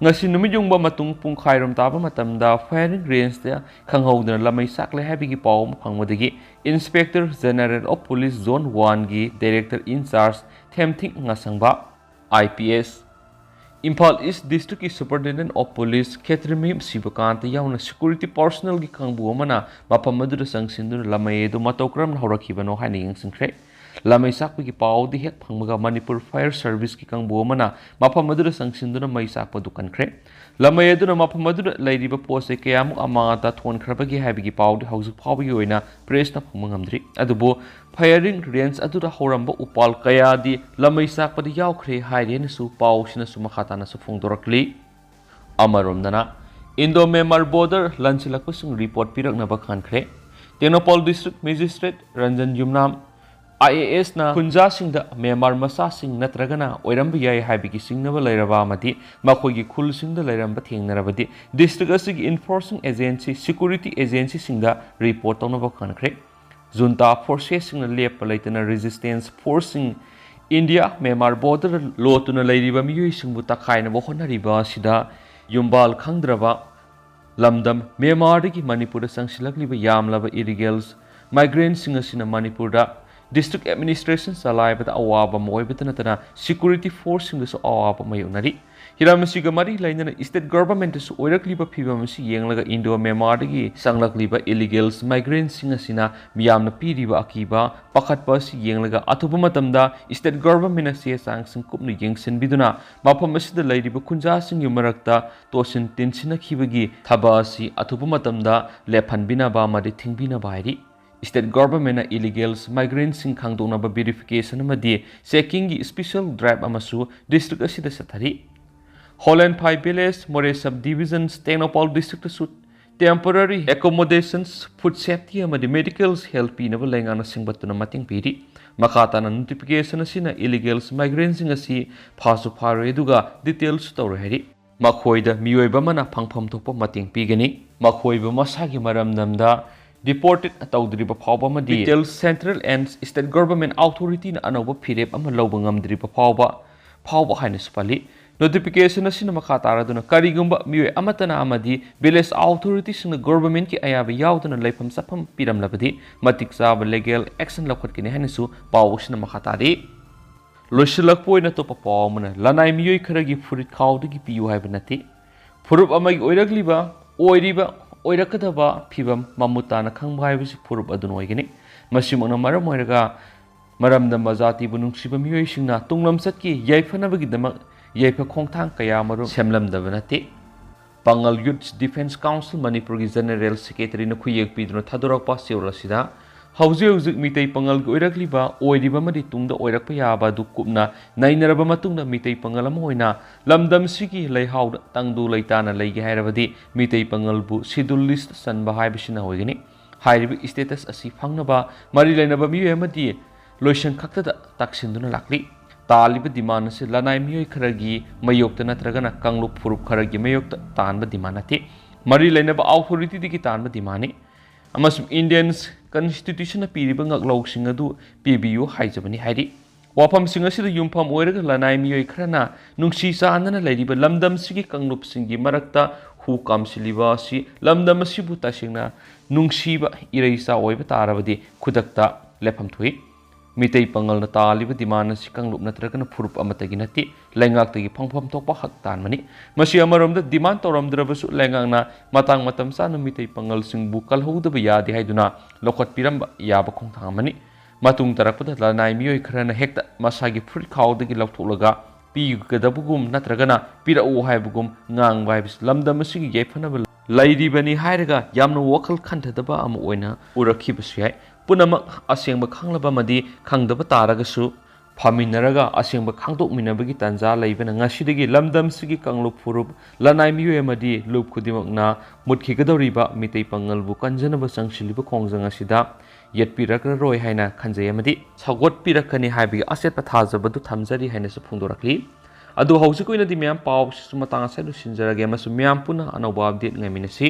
ꯉꯁꯤ ꯅꯨꯃꯤꯠ ꯌꯨꯡꯕ ꯃꯇꯨꯡ ꯄꯨꯡꯈꯥꯏꯔꯣꯝ ꯇꯥꯕ ꯃꯇꯝꯗ firing range ꯇ ꯈꯪꯍꯧꯗꯅ ꯂꯃꯩ ꯆꯥꯛꯂꯦ ꯍꯥꯏꯕꯒꯤ ꯄꯥꯎ ꯑꯃ ꯐꯪꯕꯗꯒꯤ Inspector General of Police Zone one ꯒꯤ Director in Charge ꯊꯦꯝꯊꯤꯡ ꯉꯥꯁꯪꯕ, I P S, Imphal ꯏꯁ ꯗꯤꯁꯇ꯭ꯔꯤꯛꯀꯤ ꯁꯨꯄꯔꯤꯟꯇꯦꯟꯗꯦꯟꯠ ꯑꯣꯐ ꯄꯨꯂꯤꯁ ꯈꯦꯇ꯭ꯔꯤꯃꯌꯨꯝ ꯁꯤꯕꯀꯥꯟꯇ ꯌꯥꯎꯅ ꯁꯦꯀ꯭ꯌꯨꯔꯤꯇꯤ ꯄꯥꯔꯁꯣꯅꯦꯜꯒꯤ ꯀꯥꯡꯕꯨ ꯑꯃꯅ ꯃꯐꯝ ꯑꯗꯨꯗ ꯆꯪꯁꯤꯟꯗꯨꯅ ꯂꯃꯩ ꯑꯗꯨ ꯃꯇꯧ ꯀꯔꯝꯅ ꯍꯧꯔꯛꯈꯤꯕꯅꯣ ꯍꯥꯏꯅ ꯌꯦꯡꯁꯤꯟꯈ꯭ꯔꯦ꯫ ꯂꯃꯩ ꯆꯥꯛꯄꯒꯤ ꯄꯥꯎꯗꯤ ꯍꯦꯛ ꯐꯪꯕꯒ ꯃꯅꯤꯄꯨꯔ ꯐꯥꯌꯔ ꯁꯔꯚꯤꯁꯀꯤ ꯀꯥꯡꯕꯨ ꯑꯃꯅ ꯃꯐꯝ ꯑꯗꯨꯗ ꯆꯪꯁꯤꯟꯗꯨꯅ ꯃꯩ ꯆꯥꯛꯄ ꯑꯗꯨ ꯀꯟꯈ꯭ꯔꯦ꯫ ꯂꯃꯩ ꯑꯗꯨꯅ ꯃꯐꯝ ꯑꯗꯨꯗ ꯂꯩꯔꯤꯕ ꯄꯣꯠ ꯆꯩ ꯀꯌꯥꯃꯨꯛ ꯑꯃꯥꯡ ꯑꯇꯥ ꯊꯣꯟꯈ꯭ꯔꯕꯒꯦ ꯍꯥꯏꯕꯒꯤ ꯄꯥꯎꯗꯤ ꯍꯧꯖꯤꯛ ꯐꯥꯎꯕꯒꯤ ꯑꯣꯏꯅ ꯄ꯭ꯔꯦꯁꯅ ꯐꯪꯕ ꯉꯝꯗ꯭ꯔꯤ꯫ ꯑꯗꯨꯕꯨ ꯐꯥꯌꯔꯤꯡ ꯔꯦꯟꯖ ꯑꯗꯨꯗ ꯍꯧꯔꯝꯕ ꯎꯄꯥꯜ ꯀꯌꯥꯗꯤ ꯂꯃꯩ ꯆꯥꯛꯄꯗ ꯌꯥꯎꯈ꯭ꯔꯦ ꯍꯥꯏꯔꯤ ꯍꯥꯏꯅꯁꯨ ꯄꯥꯎꯁꯤꯅꯁꯨ ꯃꯈꯥ ꯇꯥꯅꯁꯨ ꯐꯣꯡꯗꯣꯔꯛꯂꯤ꯫ ꯑꯃꯔꯣꯝꯗꯅ, ꯏꯟꯗꯣ ꯃ꯭ꯌꯥꯟꯃꯥꯔ ꯕꯣꯔꯗꯔ ꯂꯟꯁꯤꯜꯂꯛꯄꯁꯤꯡ ꯔꯤꯄꯣꯔꯠ ꯄꯤꯔꯛꯅꯕ ꯈꯟꯈ꯭ꯔꯦ꯫ Tengnoupal district magistrate Ranjan Yumnam, I A ꯑꯦꯁꯅ ꯈꯨꯟꯖꯥꯁꯤꯡꯗ ꯃ꯭ꯌꯥꯟꯃꯥꯔ ꯃꯆꯥꯁꯤꯡ ꯅꯠꯇ꯭ꯔꯒꯅ ꯑꯣꯏꯔꯝꯕ ꯌꯥꯏ ꯍꯥꯏꯕꯒꯤ ꯆꯤꯡꯅꯕ ꯂꯩꯔꯕ ꯑꯃꯗꯤ ꯃꯈꯣꯏꯒꯤ ꯈꯨꯜꯁꯤꯡꯗ ꯂꯩꯔꯝꯕ ꯊꯦꯡꯅꯔꯕꯗꯤ ꯗꯤꯁꯇ꯭ꯔꯤꯛ ꯑꯁꯤꯒꯤ ꯏꯟꯐꯣꯔꯁꯤꯡ ꯑꯦꯖꯦꯟꯁꯤ, ꯁꯦꯀ꯭ꯌꯨꯔꯤꯇꯤ ꯑꯦꯖꯦꯟꯁꯤꯁꯤꯡꯗ ꯔꯤꯄꯣꯔꯠ ꯇꯧꯅꯕ ꯈꯟꯈ꯭ꯔꯦ꯫ ꯖꯨꯟꯇꯥ ꯐꯣꯔꯁꯦꯁꯁꯤꯡꯅ ꯂꯦꯞꯄ ꯂꯩꯇꯅ ꯔꯦꯖꯤꯁꯇꯦꯟꯁ ꯐꯣꯔꯁꯁꯤꯡ, ꯏꯟꯗꯤꯌꯥ ꯃ꯭ꯌꯥꯟꯃꯥꯔ ꯕꯣꯔꯗꯔ ꯂꯣꯠꯇꯨꯅ ꯂꯩꯔꯤꯕ ꯃꯤꯑꯣꯏꯁꯤꯡꯕꯨ ꯇꯛꯈꯥꯏꯅꯕ ꯍꯣꯠꯅꯔꯤꯕ ꯑꯁꯤꯗ ꯌꯨꯝꯕꯥꯜ ꯈꯪꯗ꯭ꯔꯕ ꯂꯝꯗꯝ ꯃ꯭ꯌꯥꯟꯃꯥꯔꯗꯒꯤ ꯃꯅꯤꯄꯨꯔꯗ ꯆꯪꯁꯤꯜꯂꯛꯂꯤꯕ ꯌꯥꯝꯂꯕ ꯏꯂꯤꯒꯦꯜꯁ ꯃꯥꯏꯒ꯭ꯔꯦꯟꯁꯤꯡ ꯑꯁꯤꯅ ꯃꯅꯤꯄꯨꯔꯗ ꯗꯤꯁꯇ꯭ꯔꯤꯛ ꯑꯦꯗꯃꯤꯅꯤꯁꯇ꯭ꯔꯦꯁꯟ ꯆꯂꯥꯏꯕꯗ ꯑꯋꯥꯕ ꯑꯃ ꯑꯣꯏꯕꯇ ꯅꯠꯇꯅ ꯁꯦꯀ꯭ꯌꯨꯔꯤꯇꯤ ꯐꯣꯔꯁꯁꯤꯡꯗꯁꯨ ꯑꯋꯥꯕ ꯃꯥꯌꯣꯛꯅꯔꯤ꯫ ꯍꯤꯔꯝ ꯑꯁꯤꯒ ꯃꯔꯤ ꯂꯩꯅꯅ ꯏꯁꯇꯦꯠ ꯒꯚꯔꯟꯃꯦꯟꯠꯇꯁꯨ ꯑꯣꯏꯔꯛꯂꯤꯕ ꯐꯤꯕꯝ ꯑꯁꯤ ꯌꯦꯡꯂꯒ ꯏꯟꯗꯣ ꯃ꯭ꯌꯥꯟꯃꯥꯔꯗꯒꯤ ꯆꯪꯂꯛꯂꯤꯕ ꯏꯂꯤꯒꯦꯜꯁ ꯃꯥꯏꯒ꯭ꯔꯦꯟꯁꯤꯡ ꯑꯁꯤꯅ ꯃꯤꯌꯥꯝꯅ ꯄꯤꯔꯤꯕ ꯑꯀꯤꯕ, ꯄꯥꯈꯠꯄ ꯑꯁꯤ ꯌꯦꯡꯂꯒ ꯑꯊꯨꯕ ꯃꯇꯝꯗ ꯏꯁꯇꯦꯠ ꯒꯚꯔꯟꯃꯦꯟꯠꯅ ꯆꯦ ꯆꯥꯡꯁꯤꯡ ꯀꯨꯞꯅ ꯌꯦꯡꯁꯤꯟꯕꯤꯗꯨꯅ ꯃꯐꯝ ꯑꯁꯤꯗ ꯂꯩꯔꯤꯕ ꯈꯨꯟꯖꯥꯁꯤꯡꯒꯤ ꯃꯔꯛꯇ ꯇꯣꯠꯁꯤꯟ ꯇꯤꯟꯁꯤꯟꯅꯈꯤꯕꯒꯤ ꯊꯕꯛ ꯑꯁꯤ ꯑꯊꯨꯕ ꯃꯇꯝꯗ ꯂꯦꯞꯍꯟꯕꯤꯅꯕ ꯑꯃꯗꯤ ꯊꯤꯡꯕꯤꯅꯕ ꯍꯥꯏꯔꯤ꯫ ꯏꯁꯇꯦꯠ ꯒꯚꯔꯟꯃꯦꯟꯠꯅ ꯏꯂꯤꯒꯦꯜꯁ ꯃꯥꯏꯒ꯭ꯔꯦꯟꯁꯤꯡ ꯈꯪꯗꯣꯛꯅꯕ ꯚꯦꯔꯤꯐꯤꯀꯦꯁꯟ ꯑꯃꯗꯤ ꯆꯦꯀꯤꯡꯒꯤ ꯏꯁꯄꯤꯁꯦꯜ ꯗ꯭ꯔꯥꯏꯚ ꯑꯃꯁꯨ ꯗꯤꯁꯇ꯭ꯔꯤꯛ ꯑꯁꯤꯗ ꯆꯠꯊꯔꯤ꯫ Holenphai village, Moreh sub division, Tengnoupal ꯗꯤꯁꯇ꯭ꯔꯤꯛꯇꯁꯨ ꯇꯦꯝꯄꯣꯔꯔꯤ ꯑꯦꯀꯣꯃꯣꯗꯦꯁꯟꯁ, ꯐꯨꯗ ꯁꯦꯐꯇꯤ ꯑꯃꯗꯤ ꯃꯦꯗꯤꯀꯦꯜ ꯍꯦꯜꯊ ꯄꯤꯅꯕ ꯂꯩꯉꯥꯛꯅ ꯁꯦꯝꯒꯠꯇꯨꯅ ꯃꯇꯦꯡ ꯄꯤꯔꯤ꯫ ꯃꯈꯥ ꯇꯥꯅ ꯅꯣꯇꯤꯐꯤꯀꯦꯁꯟ ꯑꯁꯤꯅ ꯏꯂꯤꯒꯦꯜꯁ ꯃꯥꯏꯒ꯭ꯔꯦꯟꯁꯤꯡ ꯑꯁꯤ ꯐꯥꯁꯨ ꯐꯥꯔꯣꯏ ꯑꯗꯨꯒ ꯗꯤꯇꯦꯜꯁꯨ ꯇꯧꯔꯣꯏ ꯍꯥꯏꯔꯤ꯫ ꯃꯈꯣꯏꯗ ꯃꯤꯑꯣꯏꯕ ꯑꯃꯅ ꯐꯪꯐꯝ ꯊꯣꯛꯄ ꯃꯇꯦꯡ ꯄꯤꯒꯅꯤ꯫ ꯃꯈꯣꯏꯕꯨ ꯃꯁꯥꯒꯤ ꯃꯔꯝꯗꯝꯗ ꯗꯤꯄꯣꯔꯇꯦꯠ ꯇꯧꯗ꯭ꯔꯤꯕ ꯐꯥꯎꯕ ꯑꯃꯗꯤ details central and state government ꯑꯣꯊꯣꯔꯤꯇꯤꯅ ꯑꯅꯧꯕ ꯐꯤꯔꯦꯞ ꯑꯃ ꯂꯧꯕ ꯉꯝꯗ꯭ꯔꯤꯕ ꯐꯥꯎꯕ, ꯐꯥꯎꯕ ꯍꯥꯏꯅꯁꯨ ꯄꯜꯂꯤ꯫ ꯅꯣꯇꯤꯐꯤꯀꯦꯁꯟ ꯑꯁꯤꯅ ꯃꯈꯥ ꯇꯥꯔꯗꯨꯅ ꯀꯔꯤꯒꯨꯝꯕ ꯃꯤꯑꯣꯏ ꯑꯃꯠꯇꯅ ꯑꯃꯗꯤ ꯚꯤꯂꯦꯖ ꯑꯣꯊꯣꯔꯤꯇꯤꯁꯤꯡꯅ ꯒꯚꯔꯟꯃꯦꯟꯠꯀꯤ ꯑꯌꯥꯕ ꯌꯥꯎꯗꯅ ꯂꯩꯐꯝ ꯆꯥꯐꯝ ꯄꯤꯔꯝꯂꯕꯗꯤ ꯃꯇꯤꯛ ꯆꯥꯕ ꯂꯤꯒꯦꯜ ꯑꯦꯛꯁꯟ ꯂꯧꯈꯠꯀꯅꯤ ꯍꯥꯏꯅꯁꯨ ꯄꯥꯎ ꯑꯁꯤꯅ ꯃꯈꯥ ꯇꯥꯔꯤ꯫ ꯂꯣꯏꯁꯤꯜꯂꯛꯄ ꯑꯣꯏꯅ ꯑꯇꯣꯞꯄ ꯄꯥꯎ ꯑꯃꯅ, ꯂꯅꯥꯏ ꯃꯤꯑꯣꯏ ꯈꯔꯒꯤ ꯐꯨꯔꯤꯠ ꯈꯥꯎꯗꯒꯤ ꯄꯤꯌꯨ ꯍꯥꯏꯕ ꯅꯠꯇꯦ꯫ ꯐꯨꯔꯨꯞ ꯑꯃꯒꯤ ꯑꯣꯏꯔꯛꯂꯤꯕ, ꯑꯣꯏꯔꯤꯕ, ꯑꯣꯏꯔꯛꯀꯗꯕ ꯐꯤꯕꯝ ꯃꯃꯨꯠ ꯇꯥꯅ ꯈꯪꯕ ꯍꯥꯏꯕꯁꯤ ꯐꯨꯔꯨꯞ ꯑꯗꯨꯅ ꯑꯣꯏꯒꯅꯤ꯫ ꯃꯁꯤꯃꯛꯅ ꯃꯔꯝ ꯑꯣꯏꯔꯒ ꯃꯔꯝꯗꯝ ꯖꯥꯇꯤꯕꯨ ꯅꯨꯡꯁꯤꯕ ꯃꯤꯑꯣꯏꯁꯤꯡꯅ ꯇꯨꯡꯂꯝꯆꯠꯀꯤ ꯌꯥꯏꯐꯅꯕꯒꯤꯗꯃꯛ ꯌꯥꯏꯐ ꯈꯣꯡꯊꯥꯡ ꯀꯌꯥ ꯑꯃꯔꯣꯝ ꯁꯦꯝꯂꯝꯗꯕ ꯅꯠꯇꯦ꯫ ꯄꯥꯉꯜ ꯌꯨꯠ ꯗꯤꯐꯦꯟꯁ ꯀꯥꯎꯟꯁꯤꯜ ꯃꯅꯤꯄꯨꯔꯒꯤ ꯖꯦꯅꯦꯔꯦꯜ ꯁꯦꯀ꯭ꯔꯦꯇꯔꯤꯅ ꯈꯨꯌꯦꯛ ꯄꯤꯗꯨꯅ ꯊꯥꯗꯣꯔꯛꯄ ꯆꯦꯔꯣꯜ ꯑꯁꯤꯗ, ꯍꯧꯖꯤꯛ ꯍꯧꯖꯤꯛ ꯃꯤꯇꯩ ꯄꯥꯉꯜꯒꯤ ꯑꯣꯏꯔꯛꯂꯤꯕ, ꯑꯣꯏꯔꯤꯕ ꯑꯃꯗꯤ ꯇꯨꯡꯗ ꯑꯣꯏꯔꯛꯄ ꯌꯥꯕ ꯑꯗꯨ ꯀꯨꯞꯅ ꯅꯩꯅꯔꯕ ꯃꯇꯨꯡꯗ, ꯃꯤꯇꯩ ꯄꯥꯉꯜ ꯑꯃ ꯑꯣꯏꯅ ꯂꯝꯗꯝꯁꯤꯒꯤ ꯂꯩꯍꯥꯎꯗ ꯇꯪꯗꯨ ꯂꯩꯇꯥꯅ ꯂꯩꯒꯦ ꯍꯥꯏꯔꯕꯗꯤ ꯃꯤꯇꯩ ꯄꯥꯉꯜꯕꯨ ꯁꯤꯗꯨꯜ ꯂꯤꯁꯇ ꯆꯟꯕ ꯍꯥꯏꯕꯁꯤꯅ ꯑꯣꯏꯒꯅꯤ꯫ ꯍꯥꯏꯔꯤꯕ ꯏꯁꯇꯦꯇꯁ ꯑꯁꯤ ꯐꯪꯅꯕ ꯃꯔꯤ ꯂꯩꯅꯕ ꯃꯤꯑꯣꯏ ꯑꯃꯗꯤ ꯂꯣꯏꯁꯪ ꯈꯛꯇꯗ ꯇꯥꯛꯁꯤꯟꯗꯨꯅ ꯂꯥꯛꯂꯤ꯫ ꯇꯥꯜꯂꯤꯕ ꯗꯤꯃꯥꯟ ꯑꯁꯤ ꯂꯅꯥꯏ ꯃꯤꯑꯣꯏ ꯈꯔꯒꯤ ꯃꯥꯌꯣꯛꯇ ꯅꯠꯇ꯭ꯔꯒꯅ ꯀꯥꯡꯂꯨꯞ ꯐꯨꯔꯨꯞ ꯈꯔꯒꯤ ꯃꯥꯌꯣꯛꯇ ꯇꯥꯟꯕ ꯗꯤꯃꯥꯟ ꯅꯠꯇꯦ꯫ ꯃꯔꯤ ꯂꯩꯅꯕ ꯑꯣꯊꯣꯔꯤꯇꯤꯗꯒꯤ ꯇꯥꯟꯕ ꯗꯤꯃꯥꯟꯅꯤ꯫ ꯑꯃꯁꯨꯡ ꯏꯟꯗꯤꯌꯟ ꯀꯟꯁꯇꯤꯇ꯭ꯌꯨꯁꯟꯅ ꯄꯤꯔꯤꯕ ꯉꯥꯛꯂꯧꯁꯤꯡ ꯑꯗꯨ ꯄꯤꯕꯤꯌꯨ ꯍꯥꯏꯖꯕꯅꯤ ꯍꯥꯏꯔꯤ꯫ ꯋꯥꯐꯝꯁꯤꯡ ꯑꯁꯤꯗ ꯌꯨꯝꯐꯝ ꯑꯣꯏꯔꯒ ꯂꯅꯥꯏ ꯃꯤꯑꯣꯏ ꯈꯔꯅ ꯅꯨꯡꯁꯤ ꯆꯥꯟꯅꯅ ꯂꯩꯔꯤꯕ ꯂꯝꯗꯝꯁꯤꯒꯤ ꯀꯥꯡꯂꯨꯞꯁꯤꯡꯒꯤ ꯃꯔꯛꯇ ꯍꯨ ꯀꯥꯝꯁꯤꯜꯂꯤꯕ ꯑꯁꯤ ꯂꯝꯗꯝ ꯑꯁꯤꯕꯨ ꯇꯁꯦꯡꯅ ꯅꯨꯡꯁꯤꯕ ꯏꯔꯩꯆꯥ ꯑꯣꯏꯕ ꯇꯥꯔꯕꯗꯤ ꯈꯨꯗꯛꯇ ꯂꯦꯞꯐꯝ ꯊꯣꯛꯏ꯫ ꯃꯤꯇꯩ ꯄꯥꯉꯜꯅ ꯇꯥꯜꯂꯤꯕ ꯗꯤꯃꯥꯟ ꯑꯁꯤ ꯀꯥꯡꯂꯨꯞ ꯅꯠꯇ꯭ꯔꯒꯅ ꯐꯨꯔꯨꯞ ꯑꯃꯠꯇꯒꯤ ꯅꯠꯇꯦ, ꯂꯩꯉꯥꯛꯇꯒꯤ ꯐꯪꯐꯝ ꯊꯣꯛꯄ ꯍꯛ ꯇꯥꯟꯕꯅꯤ꯫ ꯃꯁꯤ ꯑꯃꯔꯣꯝꯗ ꯗꯤꯃꯥꯟ ꯇꯧꯔꯝꯗ꯭ꯔꯕꯁꯨ, ꯂꯩꯉꯥꯛꯅ ꯃꯇꯥꯡ ꯃꯇꯝ ꯆꯥꯅ ꯃꯤꯇꯩ ꯄꯥꯉꯜꯁꯤꯡꯕꯨ ꯀꯜꯍꯧꯗꯕ ꯌꯥꯗꯦ ꯍꯥꯏꯗꯨꯅ ꯂꯧꯈꯠꯄꯤꯔꯝꯕ ꯌꯥꯕ ꯈꯣꯡꯊꯥꯡ ꯑꯃꯅꯤ꯫ ꯃꯇꯨꯡ ꯇꯥꯔꯛꯄꯗ ꯂꯅꯥꯏ ꯃꯤꯑꯣꯏ ꯈꯔꯅ ꯍꯦꯛꯇ ꯃꯁꯥꯒꯤ ꯐꯨꯔꯤꯠ ꯈꯥꯎꯗꯒꯤ ꯂꯧꯊꯣꯛꯂꯒ ꯄꯤꯒꯗꯕꯒꯨꯝ ꯅꯠꯇ꯭ꯔꯒꯅ ꯄꯤꯔꯛꯎ ꯍꯥꯏꯕꯒꯨꯝ ꯉꯥꯡꯕ ꯍꯥꯏꯕꯁꯤ ꯂꯝꯗꯝ ꯑꯁꯤꯒꯤ ꯌꯥꯏꯐꯅꯕ ꯂꯩꯔꯤꯕꯅꯤ ꯍꯥꯏꯔꯒ ꯌꯥꯝꯅ ꯋꯥꯈꯜ ꯈꯟꯊꯗꯕ ꯑꯃ ꯑꯣꯏꯅ ꯎꯔꯛꯈꯤꯕꯁꯨ ꯌꯥꯏ꯫ ꯄꯨꯝꯅꯃꯛ ꯑꯁꯦꯡꯕ ꯈꯪꯂꯕ ꯑꯃꯗꯤ ꯈꯪꯗꯕ ꯇꯥꯔꯒꯁꯨ, ꯐꯝꯃꯤꯟꯅꯔꯒ ꯑꯁꯦꯡꯕ ꯈꯪꯗꯣꯛꯃꯤꯟꯅꯕꯒꯤ ꯇꯥꯟꯖꯥ ꯂꯩꯕꯅ ꯉꯁꯤꯗꯒꯤ ꯂꯝꯗꯝꯁꯤꯒꯤ ꯀꯥꯡꯂꯨꯞ ꯐꯨꯔꯨꯞ ꯂꯅꯥꯏ ꯃꯤꯑꯣꯏ ꯑꯃꯗꯤ ꯂꯨꯞ ꯈꯨꯗꯤꯡꯃꯛꯅ ꯃꯨꯠꯈꯤꯒꯗꯧꯔꯤꯕ ꯃꯤꯇꯩ ꯄꯥꯉꯜꯕꯨ ꯀꯟꯖꯅꯕ ꯆꯪꯁꯤꯜꯂꯤꯕ ꯈꯣꯡꯖꯪ ꯑꯁꯤꯗ ꯌꯦꯠꯄꯤꯔꯛꯂꯔꯣꯏ ꯍꯥꯏꯅ ꯈꯟꯖꯩ ꯑꯃꯗꯤ ꯁꯧꯒꯠꯄꯤꯔꯛꯀꯅꯤ ꯍꯥꯏꯕꯒꯤ ꯑꯆꯦꯠꯄ ꯊꯥꯖꯕꯗꯨ ꯊꯝꯖꯔꯤ ꯍꯥꯏꯅꯁꯨ ꯐꯣꯡꯗꯣꯔꯛꯂꯤ꯫ ꯑꯗꯨ ꯍꯧꯖꯤꯛ ꯑꯣꯏꯅꯗꯤ ꯃꯌꯥꯝ ꯄꯥꯎꯁꯤꯁꯨ ꯃꯇꯥꯡ ꯑꯁꯤꯗ ꯂꯣꯏꯁꯤꯟꯖꯔꯒꯦ ꯑꯃꯁꯨꯡ ꯃꯌꯥꯝ ꯄꯨꯟꯅ ꯑꯅꯧꯕ ꯑꯞꯗꯦꯠ ꯉꯥꯏꯃꯤꯟꯅꯁꯤ꯫